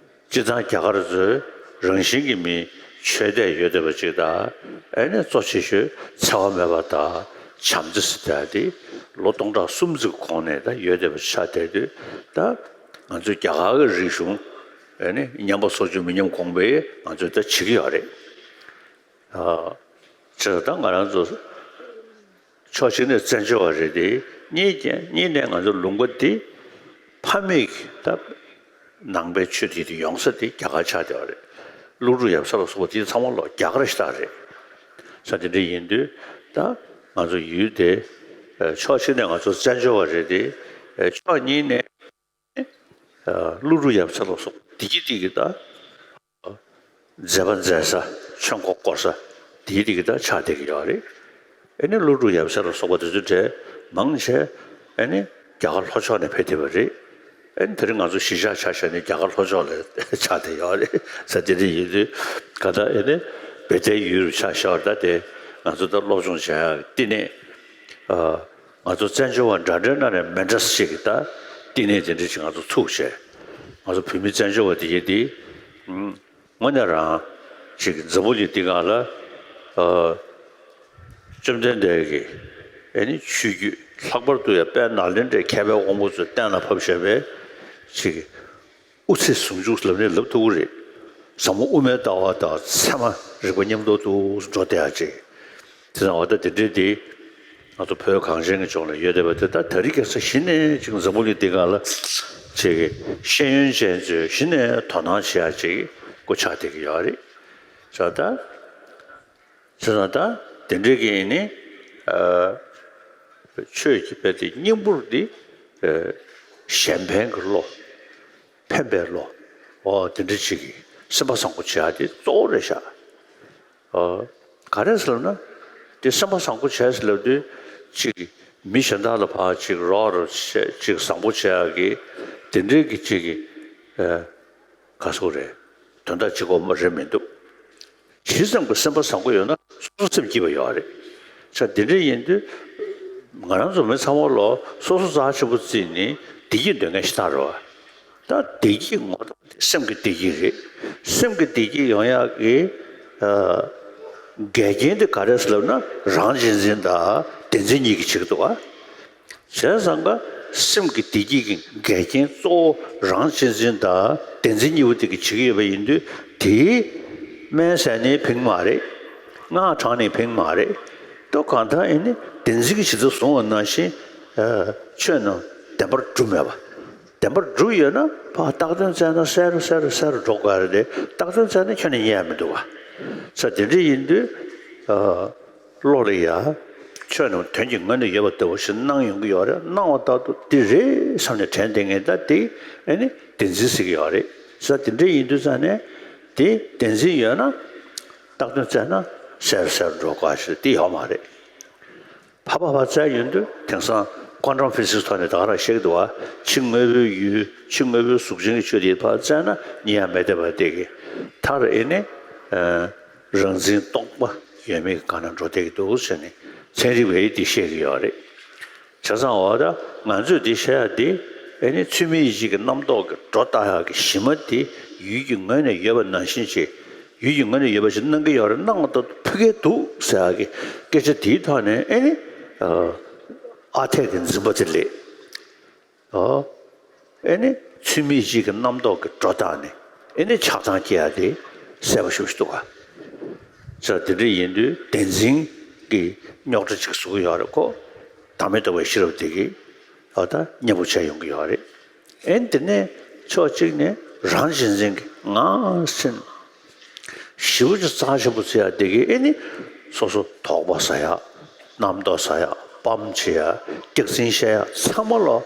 སྤྱིར་བཏང་རྒྱ་གར་ཚོའི་རང་བཞིན་གྱི་མི་ཆོས་དད་ཡོད་བསྡད་པ་ཅིག་དང་ཨ་ནི་གཙོ་ཆེ་ཤོས་འཚེ་བ་མེད་པ་དང་བྱམས་བརྩེ་ཟེར་ཡག་དེ་ལོ་སྟོང་ཕྲག་གསུམ་ཙམ་གོང་ནས་ད་ཡོད་བསྡད་པ་ཆགས་བསྡད་དུས་ད་ང་ཚོ་རྒྱ་གར་གྱི་རིག་གཞུང་། ཨ་ནི་ཉམས་པ་སོར་ཆུད་མི་ཉམས་གོང་འཕེལ་ང་ཚོས་ད་བྱེད་ཀྱི་ཡོད་རེད། ཨ། བྱས་ཙང་ད་ང་རང་ཚོ་ཕྱོགས་གཅིག་ནས་བཙན་བྱོལ་བ་རེད་དེ། གཉིས་ཀྱི་གཉིས་ནས་ང་ཚོ་ལུང་པ་འདི་ཕ་མེས་ཀྱི་ད་ནང་པའི་ཆོས་དེ་དེ་ཡོང་ས་དེ་རྒྱ་གར་ཆགས་བསྡད་པ་རེད། ཀླུ་སྒྲུབ་ཡབ་སྲས་ལ་སོགས་པ་དེ་ཚང་མ་ལོག་རྒྱ་གར་ཞེ་དྲག་རེད། ས་དེ་འདྲ་ཡིན་དུས་ད་ང་ཚོ་ཡུལ་དེ་ཕྱོགས་གཅིག་ནས་ང་ཚོ་བཙན་བྱོལ་བ་རེད་དེ། ཕྱོགས་གཉིས་ནས། ཨ། ཀླུ་སྒྲུབ་ཡབ་སྲས་ལ་སོགས་བདེ་སྐྱིད་དེ་གི་ད་མཛད་པ་མཛད་ས་ཆོས་འཁོར་བསྐོར་ས་བདེ་སྐྱིད་དེ་གི་ད་ཆགས་བསྡད་ཀྱི་ཡོད་རེད། ཨ་ནི་ཀླུ་སྒྲུབ་ཡབ་སྲས་ལ་སོགས་པ་དེ་ཚོའི་གྲས་མང་ཆེ་ཨ་ནི་རྒྱ་གར་ལྷོ་ཕྱོགས་ནས་ཕེབས་བསྡད་པ་རེད། ཨ་ནི་དེ་རིང་ང་ཚོ་གཞིས་ཆགས་ཆ་བཞག་ནས་རྒྱ་གར་ལྷོ་ཕྱོགས་ལ་ཆགས་བསྡད་ཡོད་རེད། ས་དེ་འདྲ་ཡིན་དུས་ག་ད་ཨ་ནི་བེ་ཏའི་ཡུལ་རུ་ཆ་བཞག་པ་ད་དེ་ང་ཚོ་ད་སློབ་སྦྱོང་བྱེད་ཡག་བསྟི་གནས། ཨ། ང་ཚོ་བཙན་བྱོལ་བ་འདྲ་འདྲའི་ནང་ནས་མི་འདྲ་ས་ཞིག་གི་ད་བསྟི་གནས་དེ་འདྲ་ཞིག་ང་ཚོ་ཚུགས་བྱས། ང་ཚོ་བོད་མི་བཙན་བྱོལ་བ་དེ་ཡིན་དེ། ཨུམ། དངོས་གནས་རང་ཞིག་གི་འཛམ་བུ་གླིང་འདི་སྒང་ལ། ཨ། བཅོམ་ལྡན་འདས་ཀྱི་ཨེ་ནི་ཆོས་བརྒྱུད་ལྷག་པར་དུ་ཡང་དཔལ་ནཱ་ལེནྡྲའི་མཁས་པའི་དབང་པོ་ཚོས་གཏན་ལ་ཕབ་བཞག་པའི་ཞིག་གི་དབུ་ཚད་ཟུང་འཇུག་ལབ་ནས་ལབ་ཐུབ་ཀྱི་རེད། ཟབ་མོ་དབུ་མའི་ལྟ་བ་དང་ཚད་མ་རིག་པ་མཉམ་དུ་འདུག་འགྲོ་བསྡད་ཡ་ཅིག་དེ་ཙང་འོ་ད་དེ་འདྲའི་དེ་ང་ཚོ་བོད་གངས་ཅན་གྱི་ལྗོངས་ལ་ཡོད་བསྡད་པ་དེ་ད་དེ་རིང་ཁ་སང་གཞི་ནས་ཅིག་འཛམ་བུ་གླིང་འདི་སྒང་ལ་ཅིག་ཤེས་ཡོན་ཅན་ཚོས་གཞི་ནས་དོ་སྣང་བྱེད་ཡ་ཅིག་སྒོ་ཆགས་བསྡད་ཀྱི་ཡོད་རེད། ས་ད། བྱས་ཙང་ད་དེ་འདྲའི་གི་ནི། ཨ། ཆོས་ཀྱི་དཔེ་དེ་སྙིང་པོར་འདི། ཨ། གཞན་ཕན་གྱི་བློ། ཕན་པའི་བློ། འོ་དེ་འདྲ་ཅིག་གི་སེམས་པ་བཟང་པོ་བྱེད་ཡ་དེ་གཙོ་བོ་རེད་ཤག་ཨ། ག་རེ་ཟེར་ལབ་ན། དེ་སེམས་པ་བཟང་པོ་བྱས་ཟེར་ལབ་དུས་ཅིག་མི་གཞན་དག་ལ་ཕར་ཅིག་རོགས་རོགས་བྱས་ཅིག་བཟང་པོ་བྱེད་ཡ་གི་དེ་འདྲའི་གི་ཅིག་གི། ཨ། ག་སོགས་རེད། དོན་དག་གཅིག་པོ་མ་རེད་མི་འདུག་ཇི་ཙམ་གྱི་སེམས་པ་བཟང་པོ་ཡོད་ན་སོ་སོ་སེམས་སྐྱིད་པ་ཡོད་རེད། ས་འདི་འདྲ་ཡིན་དུས་ང་རང་ཚོ་མི་ཚང་མ་ལོ་སོ་སོ་རྩ་ཆེན་པོ་བརྩིས་ནས་བདེ་སྐྱིད་འདོད་མཁན་ཞིག་ད་རེད་བ། ད་བདེ་སྐྱིད་ངོ་ཐོག་དེ་སེམས་ཀྱི་བདེ་སྐྱིད་རེད། སེམས་ཀྱི་བདེ་སྐྱིད་ཡོང་ཡག་གི་ཨ། འགལ་རྐྱེན་དེ་ག་རེ་ཟེར་ལབ་ན་རང་གཅེས་འཛིན་དང་བདེན་འཛིན་གཉིས་ཀྱིས་བྱེད་ཀྱི་འདུག་བ། བྱས་ཙང་ཀ་སེམས་ཀྱི་བདེ་སྐྱིད་ཀྱི་འགལ་རྐྱེན་གཙོ་བོ་རང་གཅེས་འཛིན་དང་བདེན་འཛིན་གཉིས་པོ་དེ་གིས་བྱེད་ཀྱི་ཡོད་པ་ཡིན་དུས་དེའི་སྨན་ཟས་ནི་ཕན་མ་རེད། སྔགས་བགྲངས་ནི་ཕན་མ་རེད། ཏོ་གང་ལྟར་ཨེ་ནི་བདེན་འཛིན་གྱིས་ཇི་ལྟར་བཟུང་བ་ནང་བཞིན་ཆོས་རྣམས་བདེན་པར་གྲུབ་མེད་པ། བདེན་པར་གྲུབ་ཡོད་ན་ཕར་བཏགས་དོན་བཙལ་ན་གསལ་རུ་གསལ་རུ་གསལ་རུ་འགྲོ་དགོས་རེད་དེ་བཏགས་དོན་བཙལ་ན་ཁྱོན་ནས་རྙེད་ཡ་མི་འདུག་བ། ས་དེ་འདྲ་ཡིན་དུས། བློ་ལ་ཡ། ཆོས་རྣམས་དོན་གྱི་ངོས་ནས་ཡོད་པ་ལྟ་བུ་ཞིག་སྣང་ཡོང་གི་ཡོད་རེད། སྣང་བ་ལྟར་དུ་འདི་རེད་བསམ་ནས་དྲན་བསྡད་མཁན་ད་དེ་ཨེ་ནི་བདེན་འཛིན་ཟེར་གྱི་ཡོད་རེད། ས་དེ་འདྲ་ཡིན་དུས་ཙང་ནས་དེ་བདེན་འཛིན་ཡོད་ན་བཏགས་དོན་བཙལ་ན་གསལ་རུ་གསལ་རུ་འགྲོ་དགོས་ཞེས་དེ་ཡོད་མ་རེད། ཕར་ཕར་ཕར་བཙལ་ཡོང་དུས་དེང་སང་ཀོན་ཊམ་ཕི་ཛིག་སི་ཐོག་ནས་ད་ག་རང་བཤད་ཀྱི་འདུག་བ། ཕྱི་དངོས་པོའི་ཡུལ་ཕྱི་དངོས་པོའི་གཟུགས་ཅན་གྱི་ཆོས་དེ་ཕར་བཙལ་ན་རྙེད་ཡ་མེད་བསྡད་པ་དེ་གི་མཐར་ཨེ་ནི། རང་འཛིན་རྟོག་པ་ཡོད་མེད་ཀྱི་སྒང་ན་འགྲོ་བསྡད་ཀྱི་འདུག་ཟེར་ནས་ཚན་རིག་པས་འདི་བཤད་ཀྱི་ཡོད་རེད། བྱས་ཙང་འོ་ད་ང་ཚོས་འདི་བཤད་ཡ་འདི་ཨེ་ནི་ཚུལ་མིན་ཡིད་བྱེད་ཀྱི་རྣམ་རྟོག་གི་སྒྲོ་བཏགས་ཡག་གི་གཞི་མ་དེ་ཡུལ་གྱི་ངོས་ནས་ཡོད་པ་ནང་བཞིན་བྱས་ཡུལ་གྱི་ངོས་ནས་ཡོད་པ་ཞིག་སྣང་གི་ཡོད་རེད། སྣང་བ་ལྟར་དུ་ཕུག་གི་འདུག་ཟེར་ཡག་གི་སྐད་ཆ་དེའི་ཐོག་ནས་ཨེ་ནི་ཨ་འཐས་ཀྱི་འཛིན་པ་དེ་ལས། ཨོ། ཨེ་ནི་ཚུལ་མིན་གཅིག་གི་རྣམ་རྟོག་གི་སྒྲོ་བཏགས་ནས་ཨེ་ནི་ཆགས་སྡང་སྐྱེ་ཡ་དེ་གསལ་པོ་ཞེ་པོ་ཞིག་འདུག་ག། ས་དེ་འདྲ་ཡིན་དུས་བདེན་འཛིན་གྱི་རྙོག་དྲ་ཅིག་བཟོ་གི་ཡོད་རེད་ཁོ། བདག་མེད་རྟོགས་པའི་ཤེས་རབ་དེ་གིས་ཨ་ད་མཉམ་པོ་བྱས་ཡོང་གི་ཡོད་རེད། ཨེ་ནི་དེ་ནས་ཕྱོགས་གཅིག་ནས་རང་གཅེས་འཛིན་གྱི་ང་སེམས། ཞེ་པོ་ཅིག་རྩ་ཆེན་པོ་བརྩི་ཡ་དེ་གིས་ཨེ་ནི་སོ་སོ་དོགས་པ་ཟ་ཡ། རྣམ་རྟོག་ཟ་ཡ། སྤམ་བྱེད་ཡ། སྐྱག་རྫུན་བཤད་ཡ་ཚང་མ་ལོ་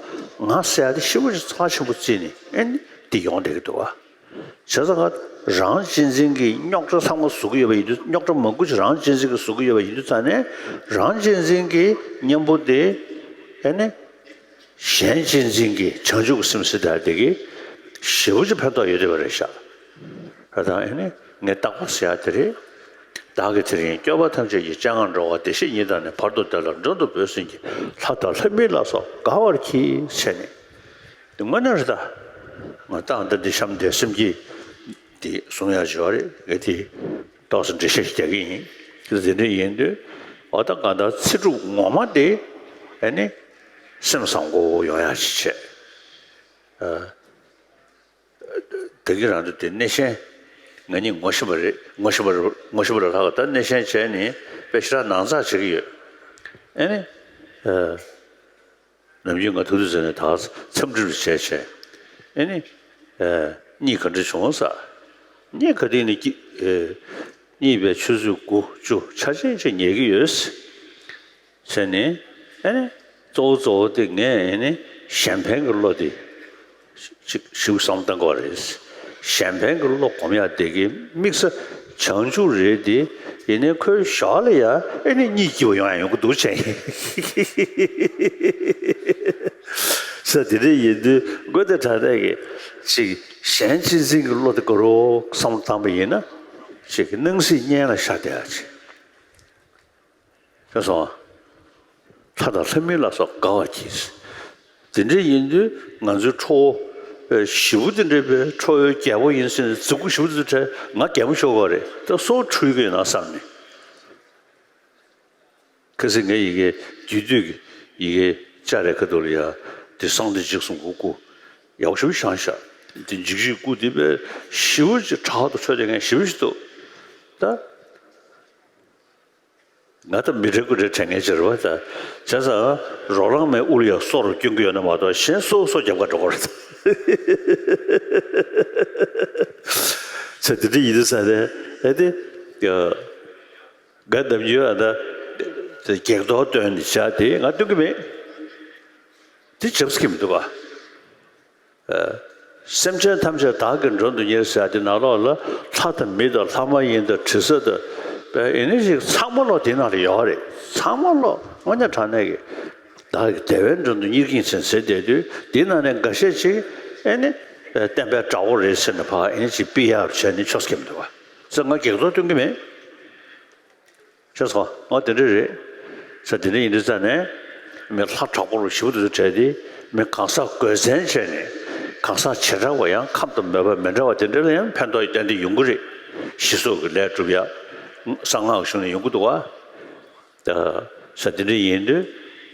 ང་ཟེར་ཡ་དེ་ཞེ་པོ་ཅིག་རྩ་ཆེན་པོ་བརྩིས་ནས་ཨེ་ནི་དེ་ཡོང་བསྡད་ཀྱི་འདུག་བ། བྱས་ཙང་ང་རང་གཅེས་འཛིན་གྱི་རྙོག་དྲ་ཚང་མ་བཟོ་གི་ཡོད་པ་ཡིན་དུས་རྙོག་དྲ་མང་པོ་ཅིག་རང་གཅེས་འཛིན་གྱིས་བཟོ་གི་ཡོད་པ་ཡིན་དུས་ཙང་ནས་རང་གཅེས་འཛིན་གྱི་གཉེན་པོ་དེ་ཨེ་ནི། གཞན་གཅེས་འཛིན་གྱི་བྱང་ཆུབ་ཀྱི་སེམས་ཟེར་ཡ་དེ་གིས་ཞེ་པོ་ཅིག་ཕན་ཐོགས་ཡོད་བསྡད་པ་རེད་ཤག། ད་ཨེ་ནི་ངས་བརྟག་པ་ཟེར་ཡ་དེ་རེད། བདག་གིས་དེ་རིང་སྐྱོབ་པ་ཐམས་ཅད་ཀྱི་སྤྱན་སྔར་འགྲོ་བ་བདེ་གཤེགས་ཉིད་དང་ནི་བར་དུ་བདེ་ལ་མགྲོན་དུ་བོས་ཟིན་གྱི་ལྷ་དང་ལྷ་མིན་ལ་སོགས་དགའ་བར་གྱིས་ཟེར་ནས། དེ་དངོས་གནས་རེད་ད། ང་ད་ལྟ་འདི་གཤམ་དེ་སེམས་བསྐྱེད་འདི་གསུང་ཡ་ཞོར་རེད་ངས་དེ་ཏོག་ཙམ་འགྲེལ་བཤད་ཞིག་རྒྱག་གི་ཡིན། དེ་འདྲ་ཡིན་དུས་འོ་ད་གང་ལྟར་ཚེ་སྒྲུབ་ངོ་མ་དེ་ཨེ་ནི། སེམས་བཟང་པོ་ཡོང་ཡག་ཅིག་བྱས། ཨ། ད་གིན་རང་ཚོ་དེ་སྣེ་ཤན་ང་གཉིས་ངོ་ཤེས་པ་རེད་ངོ་ཤེས་པ་རེད་ངོ་ཤེས་པ་རེད་ལྷག་ད་སྣེ་ཤན་བྱས་ནས་དཔེ་ཞེ་དྲག་ནང་ཚགས་བྱེད་ཀྱི་ཡོད། ཨེ་ནི། ཨ། ནམ་རྒྱུན་ང་ཐུག་དུས་ཟེར་ནས་ད་འཚམས་འདྲི་རུ་བྱས་བྱས། ཨེ་ནི། ཨ། གཉིད་ག་འདྲ་བྱུང་ཟེར། གཉིད་ག་དུས་ནས་སྐྱིད། ཨེ། གཉིད་པའི་ཆུ་ཚོད་དགུ་བཅུ་ཆ་ཆེན་ཅིག་ཉལ་གྱི་ཡོད། བྱས་ནས་ཨེ་ནི་གཙོ་བོ་གཙོ་བོ་དེ་ངས་ཨེ་ནི་གཞན་ཕན་གྱི་བློ་དེ་ཅིག་ཞིབ་བསམ་བཏང་དགོས་རེད། གཞན་ཕན་གྱི་བློ་སྒོམ་ཡག་དེ་གི་དམིགས་ས་བྱང་ཆུབ་རེད་དེ། ཡིན་ནའི་ཁོའི་ཞོར་ལ་ཡ་ཨེ་ནི་གཉིད་སྐྱིད་པོ་ཡོང་ཡ་ཡོང་གི་འདུག་བྱས་ཡིན། ས་དེ་འདྲ་ཡིན་དུས་དགོས་དེ་དྲ་དེ་གི་ཅིག་གཞན་གཅེས་འཛིན་གྱི་བློ་དེ་དགའ་རོགས་བསམ་བློ་བཏང་པ་ཡིན་ན་ཅིག་སྣང་སྲིད་གཉེན་ལ་ཤར་བསྡད་ཡ་ཅིག་ཤེས་སོང་ཨ། ལྷ་དང་ལྷ་མིན་ལ་སོགས་དགའ་བར་གྱིས། དེ་འདྲ་ཡིན་དུས་ང་ཚོའི་ཁྲོ་བོ་ཞེ་པོ་དེ་འདྲ་བའི་ཁྲོ་བོའི་རྒྱལ་པོ་ཡིན་ཟེར་ནས་རྫིག་པོ་ཞེ་པོ་དེ་འདྲ་ང་རྒྱལ་པོ་ཤོར་དགོས་རེད་ད་སོ་འཁྲུལ་གི་ཡོད་ན་བསམ་ནས། གལ་སྲིད་ངས་ཡི་གེ་རྒྱུད་སྟོད་ཀྱི་ཡི་གེ་ལྕགས་རི་ཁ་ཐུག་ལ་ཡ་དེ་གསང་བདེ་འཇིགས་གསུམ་གྱི་སྐུ་ཡག་པོ་ཞེ་པོ་བཞེངས་ཤག་དེ་འཇིགས་བྱེད་སྐུ་དེ་དཔེ་ཞེ་པོ་ཅིག་དྲག་ཏུ་འཕྲོད་བསྡད་མཁན་ཞེ་པོ་ཞིག་འདུག་ད། ང་ད་མི་འདྲ་སྐུ་འདྲ་དྲན་མཁན་ཅིག་རེད་བ་ད། བྱས་ཙང་རོ་ལངས་མའི་དབུ་ལ་ཡང་སོ་རུ་སྐྱོན་གྱི་ཡོད་ན་མ་གཏོགས་གཞན་སོ་སོ་རྒྱབ་ཁ་འགྲོ་གི་རེད། ཚེ་འདི་འདྲ་ཡིན་དུས་ས་རེད་ཨེ་དེ། ག་ནམ་རྒྱུན་ཨ་ད་བགེགས་གཏོར་བཏོན་ནས་བྱ་དེ་ང་སྟོན་གྱི་མེད། དེ་བྱབས་སྐྱེ་མི་འདུག་བ། སེམས་ཅན་ཐམས་ཅད་བདག་གིས་མགྲོན་དུ་གཉེར་ཟེར་ཡ་དེ་ནང་ལོགས་ལ་ལྷ་དང་མི་དང་ལྷ་མ་ཡིན་དང་དྲི་ཟ་དང་ཨེ་ནི་ཞིག་ཚང་མ་ལོག་དེ་ནང་ལ་ཡོད་རེད། ཚང་མ་ལོག་དངོས་གནས་དྲང་གནས་ཀྱི་བདག་གིས་བདེ་བའི་མགྲོན་དུ་གཉེར་གྱིན་ཟེར་ཟེར་བསྡད་དུས་དེ་ནང་ནས་འགའ་ཤས་ཅིག་ཨེ་ནི་བསྟན་པའི་དགྲ་བོ་རེད་ཟེར་ནས་ཕར་ཨེ་ནི་ཅིག་ཕུད་ཡག་བྱས་ནས་ཆོག་སྐྱེ་མི་འདུག་བ། ཟེར་ང་བགེགས་གཏོར་སྟོན་གྱི་མེད། ཤེས་སོང་། ཨོ་དེ་འདྲ་རེད། ས་དེ་འདྲ་ཡིན་དུས་ཙ་ནས་མི་ལྷ་དྲག་པོ་རུ་ཞེ་པོ་དེ་ཚོ་བྲལ་ཏེ་མི་གང་ཟག་དགོས་མཚན་བྱས་ནས་གང་ཟག་བྱེ་བྲག་པ་ཡང་ཁམས་དང་མོས་པ་མི་འདྲ་བ་དེ་འདྲ་ལ་ཡང་ཕན་ཐོགས་ཏན་ཏན་ཡོང་གི་རེད། ཞི་སོགས་ཀྱི་ལས་སྒྲུབ་ཡ། གསང་སྔགས་གཞུང་ནས་ཡོང་གི་འདུག་བ། ས་དེ་འདྲ་ཡིན་དུས་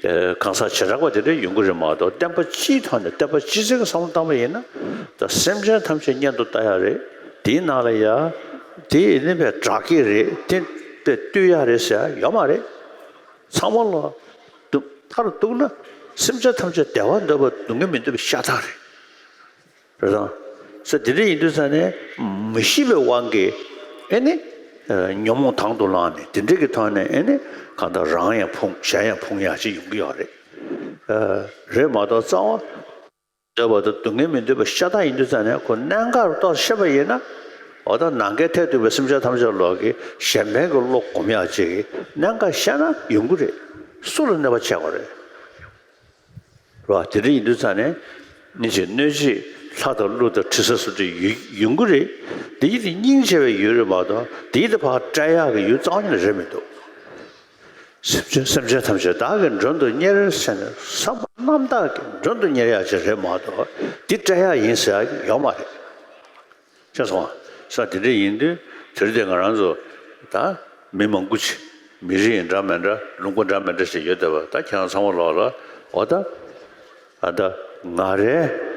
གང་ཟག་བྱེ་བྲག་པ་དེ་འདྲ་ཡོང་གི་རེད་མ་གཏོགས་བསྟན་པ་སྤྱིའི་ཐོག་ནས་བསྟན་པ་སྤྱི་ཚོགས་ཀྱི་བསམ་བློ་བཏང་བ་ཡིན་ན་ད་སེམས་ཅན་ཐམས་ཅད་གཉེན་དུ་བལྟ་ཡ་རེད། དེའི་ནང་ལ་ཡ་དེ་ཡིན་ནི་བས་དྲག་གི་རེད། དེ་བས་བཏུལ་ཡ་རེད་ཟེར་ཡ་ཡོད་མ་རེད། ཚང་མ་ལ་སྡུག་མཐར་གཏུགས་ན་སེམས་ཅན་ཐམས་ཅད་བདེ་བ་འདོད་པ་སྡུག་བསྔལ་མི་འདོད་པའི་ཤ་སྟག་རེད། རེད་དང་། ས་དེ་འདྲ་ཡིན་དུས་ས་ནས་མི་ཤེས་པའི་དབང་གིས་ཨེ་ནི། ཉོན་མོངས་དང་དུ་བླངས་ནས་དེ་འདྲ་གི་ཐོག་ནས་ཨེ་ནི་གང་ལྟར་རང་ཡང་ཕུང་གཞན་ཡང་ཕུང་ཡག་ཅིག་ཡོང་གི་ཡོད་རེད། རེད་མ་གཏོགས་རྩ་བ། འདོད་པ་དང་སྡུག་བསྔལ་མི་འདོད་པ་ཤ་སྟག་ཡིན་དུས་ཙང་ནས་ཁོ་གནད་འགག་རུ་གཏོགས་བཤད་པ་ཡིན་ན། འོ་ད་ནམ་མཁའི་མཐས་གཏུགས་པའི་སེམས་ཅན་ཐམས་ཅད་ལོག་གི་གཞན་ཕན་གྱི་བློ་སྒོམ་ཡག་ཅིག་གི་གནད་འགག་བཤད་ན་ཡོང་གི་རེད། སུ་ལ་གནོད་པ་བྱེད་དགོས་རེད། རེད་བ། དེ་འདྲ་ཡིན་དུས་ཙང་ནས་ནི་ཅིག་གནོད་བྱེད་ལྷ་དང་ཀླུ་དང་དྲི་ཟ་སོགས་དེ་ཡོང་གི་རེད། དེ་ཡིན་དེ་སྙིང་རྗེ་བའི་ཡུལ་རེད་མ་གཏོགས་དེ་ཡིན་དེ་ཕར་བསྐྲད་ཡག་གི་ཡུལ་རྩ་བ་ཉིད་ནས་རེད་མི་འདུག་སེམས་ཅན་སེམས་ཅན་ཐམས་ཅད་བདག་གིས་མགྲོན་དུ་གཉེར་ཟེར་ནས་བསམ་པ་རྣམ་དག་གིས་མགྲོན་དུ་གཉེར་ཡག་ཅིག་རེད་མ་གཏོགས་འདི་སྤྲད་ཡག་ཡིན་ཟེར་ཡག་ཡོད་མ་རེད། ཤེས་སོང་ང་། ས་དེ་འདྲ་ཡིན་དུས་དེ་རིང་དེ་ང་རང་ཚོ་ད་མི་མང་པོ་ཅིག་མི་རིགས་འདྲ་མི་འདྲ་ལུང་པ་འདྲ་མི་འདྲ་ཞིག་ཡོད་བསྡད་པ་ད་ཁྱེད་རང་ཚང་མ་ལོག་ལ་འོ་ད་ཨ་ད་ང་རེ་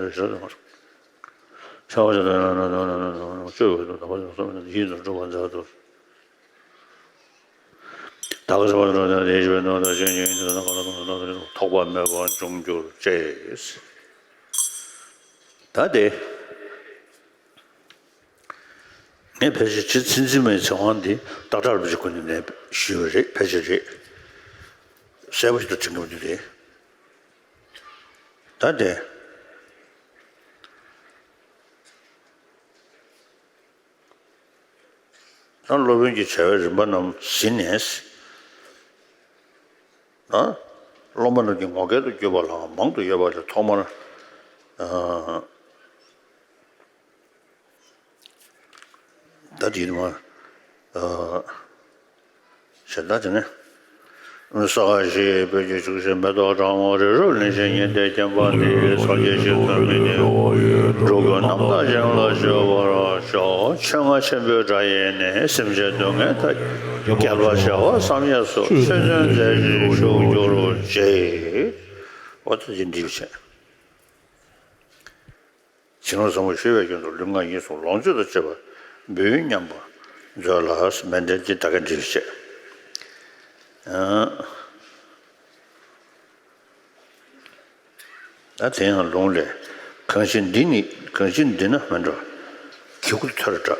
མེད་པའི་ཕྱིར་དང་། ཆགས་པ་ཆགས་དང་ན་ན་ན་ན་ན་ན་ན་བཅོས་པའི་དུ་དམ་པ་ཡོངས་སུ་མེད་དེ་ཡིད་དུ་འགྲོ་བ་མཛད་དུ། ད་ག་ཟེར་བ་འགྲོ་དང་དེ་ཞི་བའི་སྣང་དང་ཅན་ཉིད་ཡིན་དུ་ན་ག་ལ་གང་དུ་ཐོགས་པ་མེད་པར་འབྱུང་འགྱུར་ཅེས། ད་དེ། ངས་ཕལ་ཆེར་ཇི་ཚིག་འཛིན་མའི་ཚེ་དབང་འདི་ཏག་ཏག་རུ་ཅིག་ཁོ་ནས་ནས་ཞུས་པ་རེད། ཕལ་ཆེར་རེད། གསལ་པོ་ཞིག་ཏུ་དྲན་གྱི་མི་འདུག་རེད། ད་དེ། ད་སློབ་དཔོན་གྱི་བྱ་བའི་རིམ་པ་རྣམས་ཟིན་ནས། ད་སློབ་མ་རྣམས་ཀྱི་ངོ་སྐལ་དུ་གྱུར་པ་ལའང་མང་དུ་ཡོད་པ་ལས་ཐོག་མར། ཨ། ད་དེ་ནི་མ། ཨ། ཞེས་ད་དེ་ནི། ས་ག་ཞེས་བོད་ཀྱི་བཅུ་ཆེན་མེ་ཏོག་གྲང་མོ་རི་རབ་གླིང་ཆེན་ཉི་ཟླའི་བརྒྱན་པ་འདི་སངས་རྒྱས་ཞིག་ཐོན་མི་ནི། འགྲོ་ཀུན་རྣམ་དག་ཞིང་ལ་སྤྱོད་པར་ཤོག་ཆོས་རྔ་ཆེན་པོའི་སྒྲ་ཡིས་ནི། སེམས་ཅན་སྡུག་བསྔལ་མཐའ། བསྐལ་པ་བྱེ་བ་བསམ་ཡས་སུ། ཆོས་སྟོན་མཛད་ཅིང་བཞུགས་གྱུར་ཅིག་འོ་ད་དེ་འདྲ་བྱས། བྱིན་རླབས་ཟབ་མོ་ཞུ་བའི་རྒྱུན་དུ་ལུས་ངག་ཡིད་གསུམ་ལོངས་སྤྱོད་དང་བཅས་པ་འབུལ་སྙམ་པ་མཛོད་ལ་མཎྜལ་འདི་ད་ག་འདྲ་བྱས། ཨ། ད་དེ་ཡང་ལུང་ལས། གང་ཕྱིར་འདི་ནི་གང་ཕྱིར་འདི་ན་མི་འགྲོ། གི་གུ་ཐོར་འདྲ།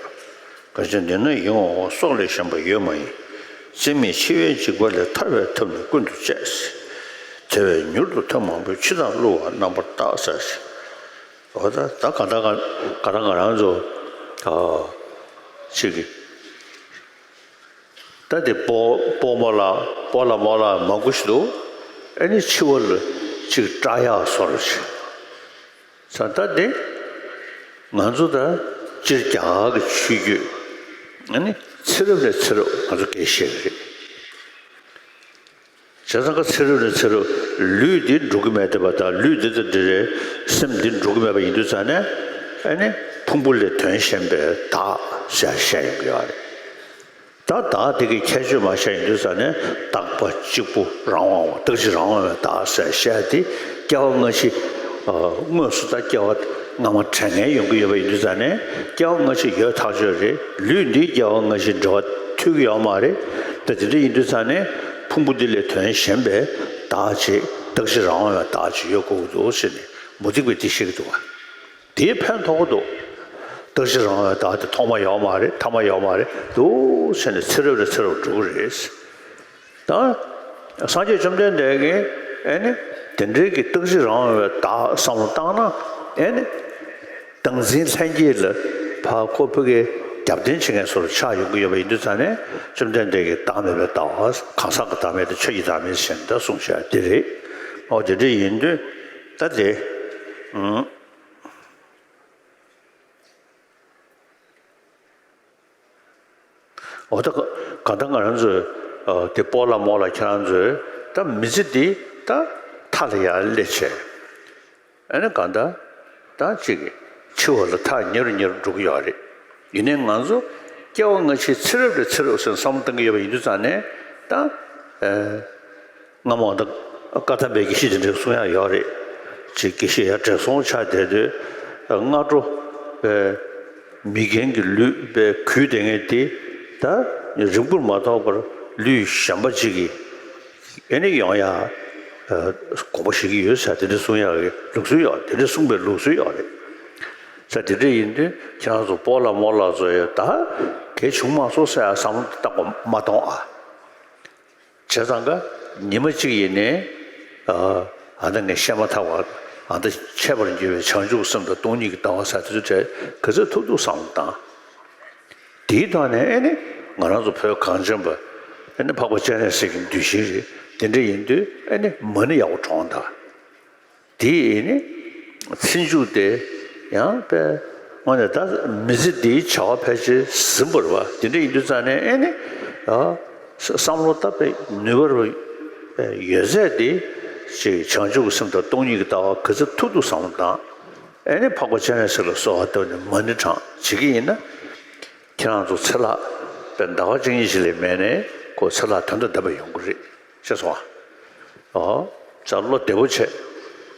གང་ཕྱིར་འདི་ན་ཡིད་འོང་བ་སྲོག་ལས་གཞན་པ་ཡོད་མ་ཡིན། རྩེ་མོའི་འཆི་བའི་འཇིགས་པ་ལས་ཐར་བའི་ཐབས་ནི་ཀུན་ཏུ་སྤྱད། དེ་བས་མྱུར་དུ་ཐབས་མང་པོས་འཆི་དང་བསླུ་བ་རྣམ་པར་དག་ཟེར། འོ་ད་ད་ག་ད་ག་ད་ང་རང་ཚོ་ཨ་ཅིག་གི་ད་དེ་སྤོ་སྤོ་རྨོ་ལགས་སྤོ་ལགས་རྨོ་ལགས་མང་པོ་ཞིག་འདུག་ཨ་ནི་འཆི་བ་ལ་ཅིག་སྐྲག་ཡག་བཟོ་འདྲ་ཅིག་ས་ད་དེ་ང་ཚོ་ད་སྤྱིར་རྒྱ་གར་གྱི་ཆོས་བརྒྱུད་ཨ་ནི་ཚེ་རབས་ནས་ཚེ་རབས་ང་ཚོ་སྐད་བཤད་གི་རེད། བྱས་ཙང་ཀ་ཚེ་རབས་ནས་ཚེ་རབས་ལུས་འདི་འགྲོ་གི་མེད་བསྡད་པ་དང་ལུས་འདི་དང་འདི་རེད་སེམས་འདི་འགྲོ་གི་མེད་པ་ཡིན་དུས་ཙང་ནས་ཨ་ནི་ཕུང་པོ་ལས་དོན་གཞན་པའི་བདག་ཟེར་བཤད་ཡོང་གི་ཡོད་རེད། ད་བདག་དེ་གི་ཁྱད་ཆོས་མ་བཤད་ཡིན་དུས་ཙང་ནས་རྟག་པ་གཅིག་པུ་རང་དབང་བ་རྟག་གཅིག་རང་དབང་བའི་བདག་ཟེར་བཤད་དེ་སྐྱེ་བ་སྔ་ཕྱི་དངོས་སུ་ད་སྐྱེ་བ་སྔ་མ་དྲན་མཁན་ཡོང་གི་ཡོད་པ་ཡིན་དུས་ཙང་ནས་སྐྱེ་བ་སྔ་ཕྱི་ཡོད་ཐག་ཆོད་རེད། ལུས་འདི་སྐྱེ་བ་སྔ་ཕྱི་འབྲེལ་བ་མཐུད་ཀྱི་ཡོད་མ་རེད། ད་དེ་འདྲ་ཡིན་དུས་ཙང་ནས། ཕུང་པོ་འདི་ལས་དོན་གཞན་པའི་བདག་ཅིག་རྟག་གཅིག་རང་དབང་བའི་བདག་ཅིག་ཡོད་དགོས་ཀྱི་འདུག་ཟེར་ནས་མུ་སྟེགས་པས་འདི་བཤད་ཀྱི་འདུག་བ། དེས་ཕན་ཐོགས་ཀྱི་འདུག་རྟག་གཅིག་རང་དབང་བའི་བདག་དེ་ཐོག་མ་ཡོད་མ་རེད། ཐ་མ་ཡོད་མ་རེད་འདུག་ཟེར་ནས་ཚེ་རབས་ནས་ཚེ་རབས་འགྲོ་གི་རེད། ད་སངས་རྒྱས་བཅོམ་ལྡན་འདས་ཀྱིས་ཨེ་ནི་དེ་འདྲའི་གི་རྟག་གཅིག་རང་དབང་བའི་བདག་བསམ་བློ་བཏང་ན་ཨེ་ནི། བདག་འཛིན་ལྷན་སྐྱེས་ལ་ཕར་ཁོ་ཕ་གིའི་རྒྱབ་རྟེན་བྱེད་མཁན་བཟོ་འདྲ་ཆགས་ཡོང་གི་ཡོད་པ་ཡིན་དུས་ཙང་ནས་བཅོམ་ལྡན་འདས་ཀྱིས་བདག་མེད་པའི་ལྟ་བ་གང་ཟག་གི་བདག་མེད་དང་ཆོས་ཀྱི་བདག་མེད་ཟེར་ནས་ད་གསུངས་བཞག་དེ་རེད། ཨོ་དེ་འདྲ་ཡིན་དུས་ད་དེ། ཨུམ། འོ་ད་ག་གང་ལྟར་ང་རང་ཚོས་ཨ་དེ་སྤོ་ལགས་རྨོ་ལགས་ཁྱེད་རང་ཚོས་ད་མི་ཚེ་འདི་ད་མཐའ་ལ་ཡར་སླེབས་བྱས། ཨ་ནི་གང་ལྟར་ད་ཅིག་འཆི་བ་ལ་ཐག་ཉེ་རུ་ཉེ་རུ་འགྲོ་གི་ཡོད་རེད། ཡིན་ནའི་ང་ཚོ་སྐྱེ་བ་སྔ་ཕྱི་ཚེ་རབས་ནས་ཚེ་རབས་ཟེར་བསམ་བློ་གཏང་གི་ཡོད་པ་ཡིན་དུས་ཙང་ནས་ད་ཨ། སྔ་མོ་ད་བཀའ་གདམས་པའི་དགེ་བཤེས་དེ་འདྲ་གསུང་ཡག་ཡོད་རེད། ཅིག་དགེ་བཤེས་ཡར་བགྲེས་སོང་ཆགས་བསྡད་དུས་སྔ་དྲོ་པའི་མི་རྒན་གྱི་ལུས་པའི་གུས་བསྡད་མཁན་དེ་ད་རིང་པོར་མ་ཐོགས་པར་ལུས་གཞན་པ་ཅིག་གིས་ཨེ་ནི་ཡོང་ཡག་དགོངས་པ་བཞེས་ཀྱི་ཡོད་ཟེར་དེ་འདྲ་གསུང་ཡག་གི་ལུགས་སྲོལ་ཡོད། དེ་འདྲ་གསུངས་པའི་ལུགས་སྲོལ་ཡོད་རེད་ཟེར། དེ་འདྲ་ཡིན་དུས་ཁྱེད་རང་ཚོ་སྤོ་ལགས་རྨོ་ལགས་ཚོ་ཡོད་ད་གལ་བྱུང་མ་སོང་ཟེར་ཡག་བསམ་བློ་བཏང་དགོས་མ་གཏོང་ཨ། བྱས་ཙང་ཀ་ཉི་མ་གཅིག་ཡིན་ནའི་ཨ་ད་ངས་བཤད་མ་ཐག་པ་ཨ་ད་འཆད་པར་འགྱུར་བའི་བྱང་ཆུབ་སེམས་དང་སྟོང་ཉིད་ཀྱི་ལྟ་བ་ཟེར་དེ་ཚོ་ག་ཚོད་ཐུབ་ཐུབ་བསམ་བློ་བཏང་། དེའི་ཐོག་ནས་ཨེ་ནི་ང་རང་ཚོ་བོད་གངས་ཅན་པ་ཨེ་ནི་འཕགས་པ་སྤྱན་རས་གཟིགས་ཀྱི་གདུལ་ཞིང་རེད། དེ་འདྲ་ཡིན་དུས་ཨེ་ནི་མ་ཎི་ཡག་པོ་བགྲངས་དང་། དེ་ནི་ཚེ་མཇུག་དེ་ཡང་པས་དངོས་གནས་ད་མི་ཚེ་འདིའི་བྱ་བ་ཕལ་ཆེར་ཟིན་པ་རེད་བ། དེ་འདྲ་ཡིན་དུས་ཙང་ནས་ཨེ་ནི་ཨ་བསམ་བློ་བཏང་པའི་ནུས་པ་རེད་བ། ཡོད་ཚད་དེ་ཅིག་བྱང་ཆུབ་ཀྱི་སེམས་དང་སྟོང་ཉིད་ཀྱི་ལྟ་བ་ག་ཚོད་ཐུབ་ཐུབ་བསམ་བློ་བཏང་། ཨེ་ནི་འཕགས་པ་སྤྱན་རས་གཟིགས་ལ་གསོལ་བ་བཏབ་ནས་མ་ཎི་བགྲང་བྱེད་ཀྱི་ཡིན་ན། ཁྱེད་རང་ཚོ་ཚེ་ལྷག་པའི་ཟླ་བ་གཅིག་གཉིས་ཤིག་ལས་མེད་ནས་ཁོ་ཚེ་ལྷག་དོན་དང་ལྡན་པ་ཡོང་གི་རེད། ཤེས་སོང་ཨ། ཨོ། ཙ་བློ་བདེ་པོ་བྱས།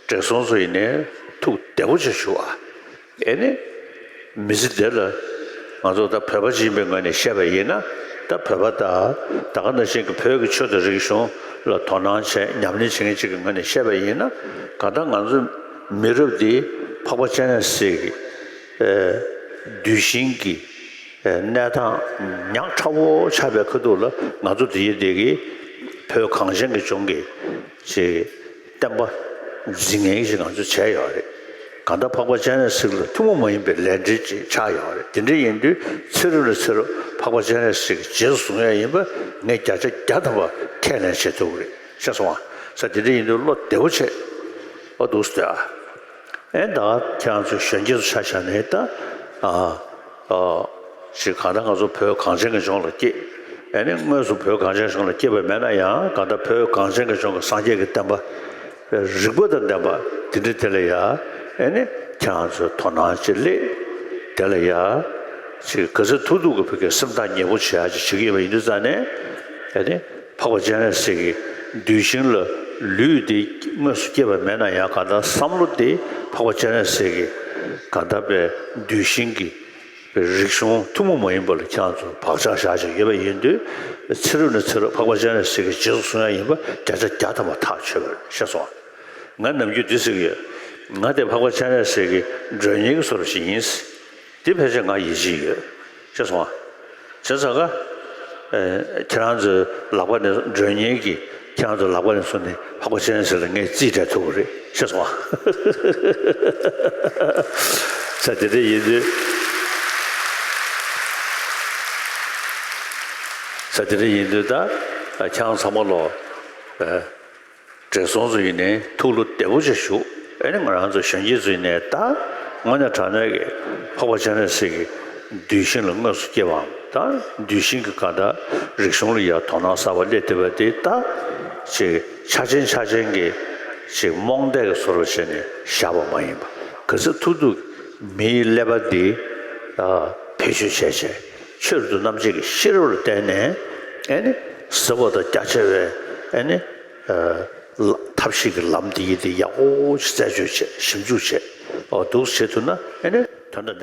བགྲེས་སོང་ཚོ་ཡིན་ནའི་ཐུགས་བདེ་པོ་བྱས་བཞུགས་ཨ། ཨེ་ནི། མི་ཚེ་འདི་ལ། ང་ཚོ་ད་བོད་པ་ཅིག་ཡིན་པའི་ངོས་ནས་བཤད་པ་ཡིན་ན། ད་བོད་པ་ད། ད་ག་ནང་བཞིན་གྱི་བོད་ཀྱི་ཆོས་དང་རིག་གཞུང་ལ་དོ་སྣང་བྱས་ཉམས་ལེན་བྱེད་མཁན་ཅིག་གི་ངོས་ནས་བཤད་པ་ཡིན་ན། གང་ལྟར་ང་ཚོ་མི་རབས་འདིའི་འཕགས་པ་སྤྱན་རས་གཟིགས་ཀྱི། ཨེ། གདུལ་ཞིང་གི། གནས་སྟངས་ཉག་ཕྲ་བོ་ཆགས་པའི་ཁ་ཐུག་ལ་ང་ཚོ་དེ་ཡི་དེ་གི་བོད་གངས་ཅན་གྱི་ལྗོངས་ཀྱི་ཅིག་བསྟན་པ་འཛིན་མཁན་ཞིག་ང་ཚོ་བྱས་ཡོད་རེད། གང་ལྟར་འཕགས་པ་སྤྱན་རས་གཟིགས་ལ་ཐུན་མོང་མ་ཡིན་པའི་ལས་འབྲེལ་ཅིག་ཆགས་ཡོད་རེད། དེ་འདྲ་ཡིན་དུས་ཚེ་རབས་ནས་ཚེ་རབས་འཕགས་པ་སྤྱན་རས་གཟིགས་ཀྱི་རྗེས་སུ་བཟུང་ཡ་ཡིན་པ་ངས་བརྒྱ་ཆ་བརྒྱ་ཐམ་པ་ཁས་ལེན་བྱེད་ཐུབ་ཀྱི་རེད། ཤེས་སོང་ཨ། ས་དེ་འདྲ་ཡིན་དུས་བློ་བདེ་པོ་བྱེད། ཨོ་འདུག་སྟེ་ཨ། ཨེ་ད་ཁྱེད་རང་ཚོ་གཞོན་སྐྱེས་ཚོ་ཆ་བཞག་ནས་ད་ཨ་ཨ་ཞིག་གང་ལྟར་ང་ཚོ་བོད་གངས་ཅན་གྱི་ལྗོངས་ལ་སྐྱེས། ཨེ་ནི་དངོས་སུ་བོད་གངས་ཅན་གཞུང་ལ་སྐྱེས་པ་མེད་ན་ཡང་གང་ལྟར་བོད་གངས་ཅན་གྱི་ལྗོངས་ཀྱི་སངས་རྒྱས་ཀྱི་བསྟན་པ་རིག་པ་དང་ལྡན་པ་དེ་འདྲ་དེ་ལ་ཡ་ཨེ་ནི་ཁྱེད་རང་ཚོས་དོ་སྣང་ཅིག་སླེབས། དེ་ལ་ཡ་ཅིག་ག་ཚོད་ཐུབ་ཐུབ་ཀྱི་བོད་ཀྱི་སེམས་ཐག་ཉེ་པོ་བྱེད་ཡ་ཅིག་བྱེད་ཀྱི་ཡོད་པ་ཡིན་དུས་ཙང་ནས་ཨེ་ནི་འཕགས་པ་སྤྱན་རས་གཟིགས་ཀྱི་གདུལ་ཞིང་ལ་ལུས་འདི་དངོས་སུ་སྐྱེས་པ་མེད་ན་ཡང་གང་ལྟར་བསམ་བློ་དེ་འཕགས་པ་སྤྱན་རས་གཟིགས་ཀྱི་གང་ལྟར་པའི་གདུལ་ཞིང་གི་རིག་གཞུང་ཐུན་མོང་མ་ཡིན་པ་ལ་ཁྱེད་རང་ཚོ་བག་ཆགས་བཞག་བཞག་ཡོད་པ་ཡིན་དུས་ཚེ་རབས་ནས་ཚེ་རབས་འཕགས་པ་སྤྱན་རས་གཟིགས་ཀྱི་རྗེས་སུ་བཟུང་ཡ་ཡིན་པ་བརྒྱ་ཆ་བརྒྱ་ཐམ་པ་ཐག་ཆོད་པ་རེད། ཤེས་སོང་ཨ། ང་ནམ་རྒྱུན་འདི་ཟེར་གྱི་ཡོད། ང་དེ་འཕགས་པ་སྤྱན་རས་གཟིགས་ཀྱི་མགྲོན་གཉེར་གྱི་བཟོ་འདྲ་ཞིག་ཡིན། འདི་ཕལ་ཆེར་ང་ཡིད་ཆེས་ཡོད། ཤེས་སོང་ཨ། བྱས་ཙང་ཀ་ཨེ། ཁྱེད་རང་ཚོའི་ལག་པ་ནས་མགྲོན་གཉེར་གྱིས་ཁྱེད་རང་ཚོའི་ལག་པ་ནས་བཟུང་ནས་འཕགས་པ་སྤྱན་རས་གཟིགས་ལ་ངས་རྩིས་སྤྲད་ཐུབ་ཀྱི་རེད། ཤེས་སོང་ཨ། ས་དེ་འདྲ་ཡིན་དུས། ས་དེ་འདྲ་ཡིན་དུས་ད་ཁྱེད་རང་ཚང་མ་ལོ། ཨེ། བགྲེས་སོང་ཚོ་ཡིན་ནའི་ཐུགས་བློ་བདེ་པོ་ཅིག་བཞུགས། ཨེ་ནི་ང་རང་ཚོ་གཞོན་སྐྱེས་ཚོ་ཡིན་ནའི་ད་དངོས་གནས་དྲང་གནས་ཀྱི་འཕགས་པ་སྤྱན་རས་གཟིགས་ཀྱི་གདུལ་ཞིང་ལ་དངོས་སུ་སྐྱེས་པའམ་ད་གདུལ་ཞིང་གི་གང་ལྟར་རིག་གཞུང་ལ་ཡར་དོ་སྣང་གསར་པ་སླེབས་བསྡད་པ་དེ་ད་ཅིག་ཆ་ཆེན་ཆ་ཆེན་གྱི་ཅིག་རྨོངས་དད་ཀྱི་བཟོ་འདྲ་བྱས་ནས་བཞག་པ་མ་ཡིན་པ་ག་ཚོད་ཐུབ་ཐུབ་མིའི་ཀླད་པ་འདི་བེད་སྤྱོད་བྱས་བྱས་ཆོས་རབ་ཏུ་རྣམ་འབྱེད་ཀྱི་ཤེས་རབ་ལ་བརྟེན་ནས་ཨེ་ནི་ཟབ་པ་དང་རྒྱ་ཆེ་བའི་ཨེ་ནི། ཐབས་ཤེས་ཀྱི་ལམ་འདི་ཡིན་ཏེ་ཡག་པོ་ཞིག་རྩད་གཅོད་བྱེད་ཞིབ་འཇུག་བྱེད། འོ་འདུག་བྱེད་ཐུབ་ན་ཨེ་ནི་དོན་དང་ལྡན་པ།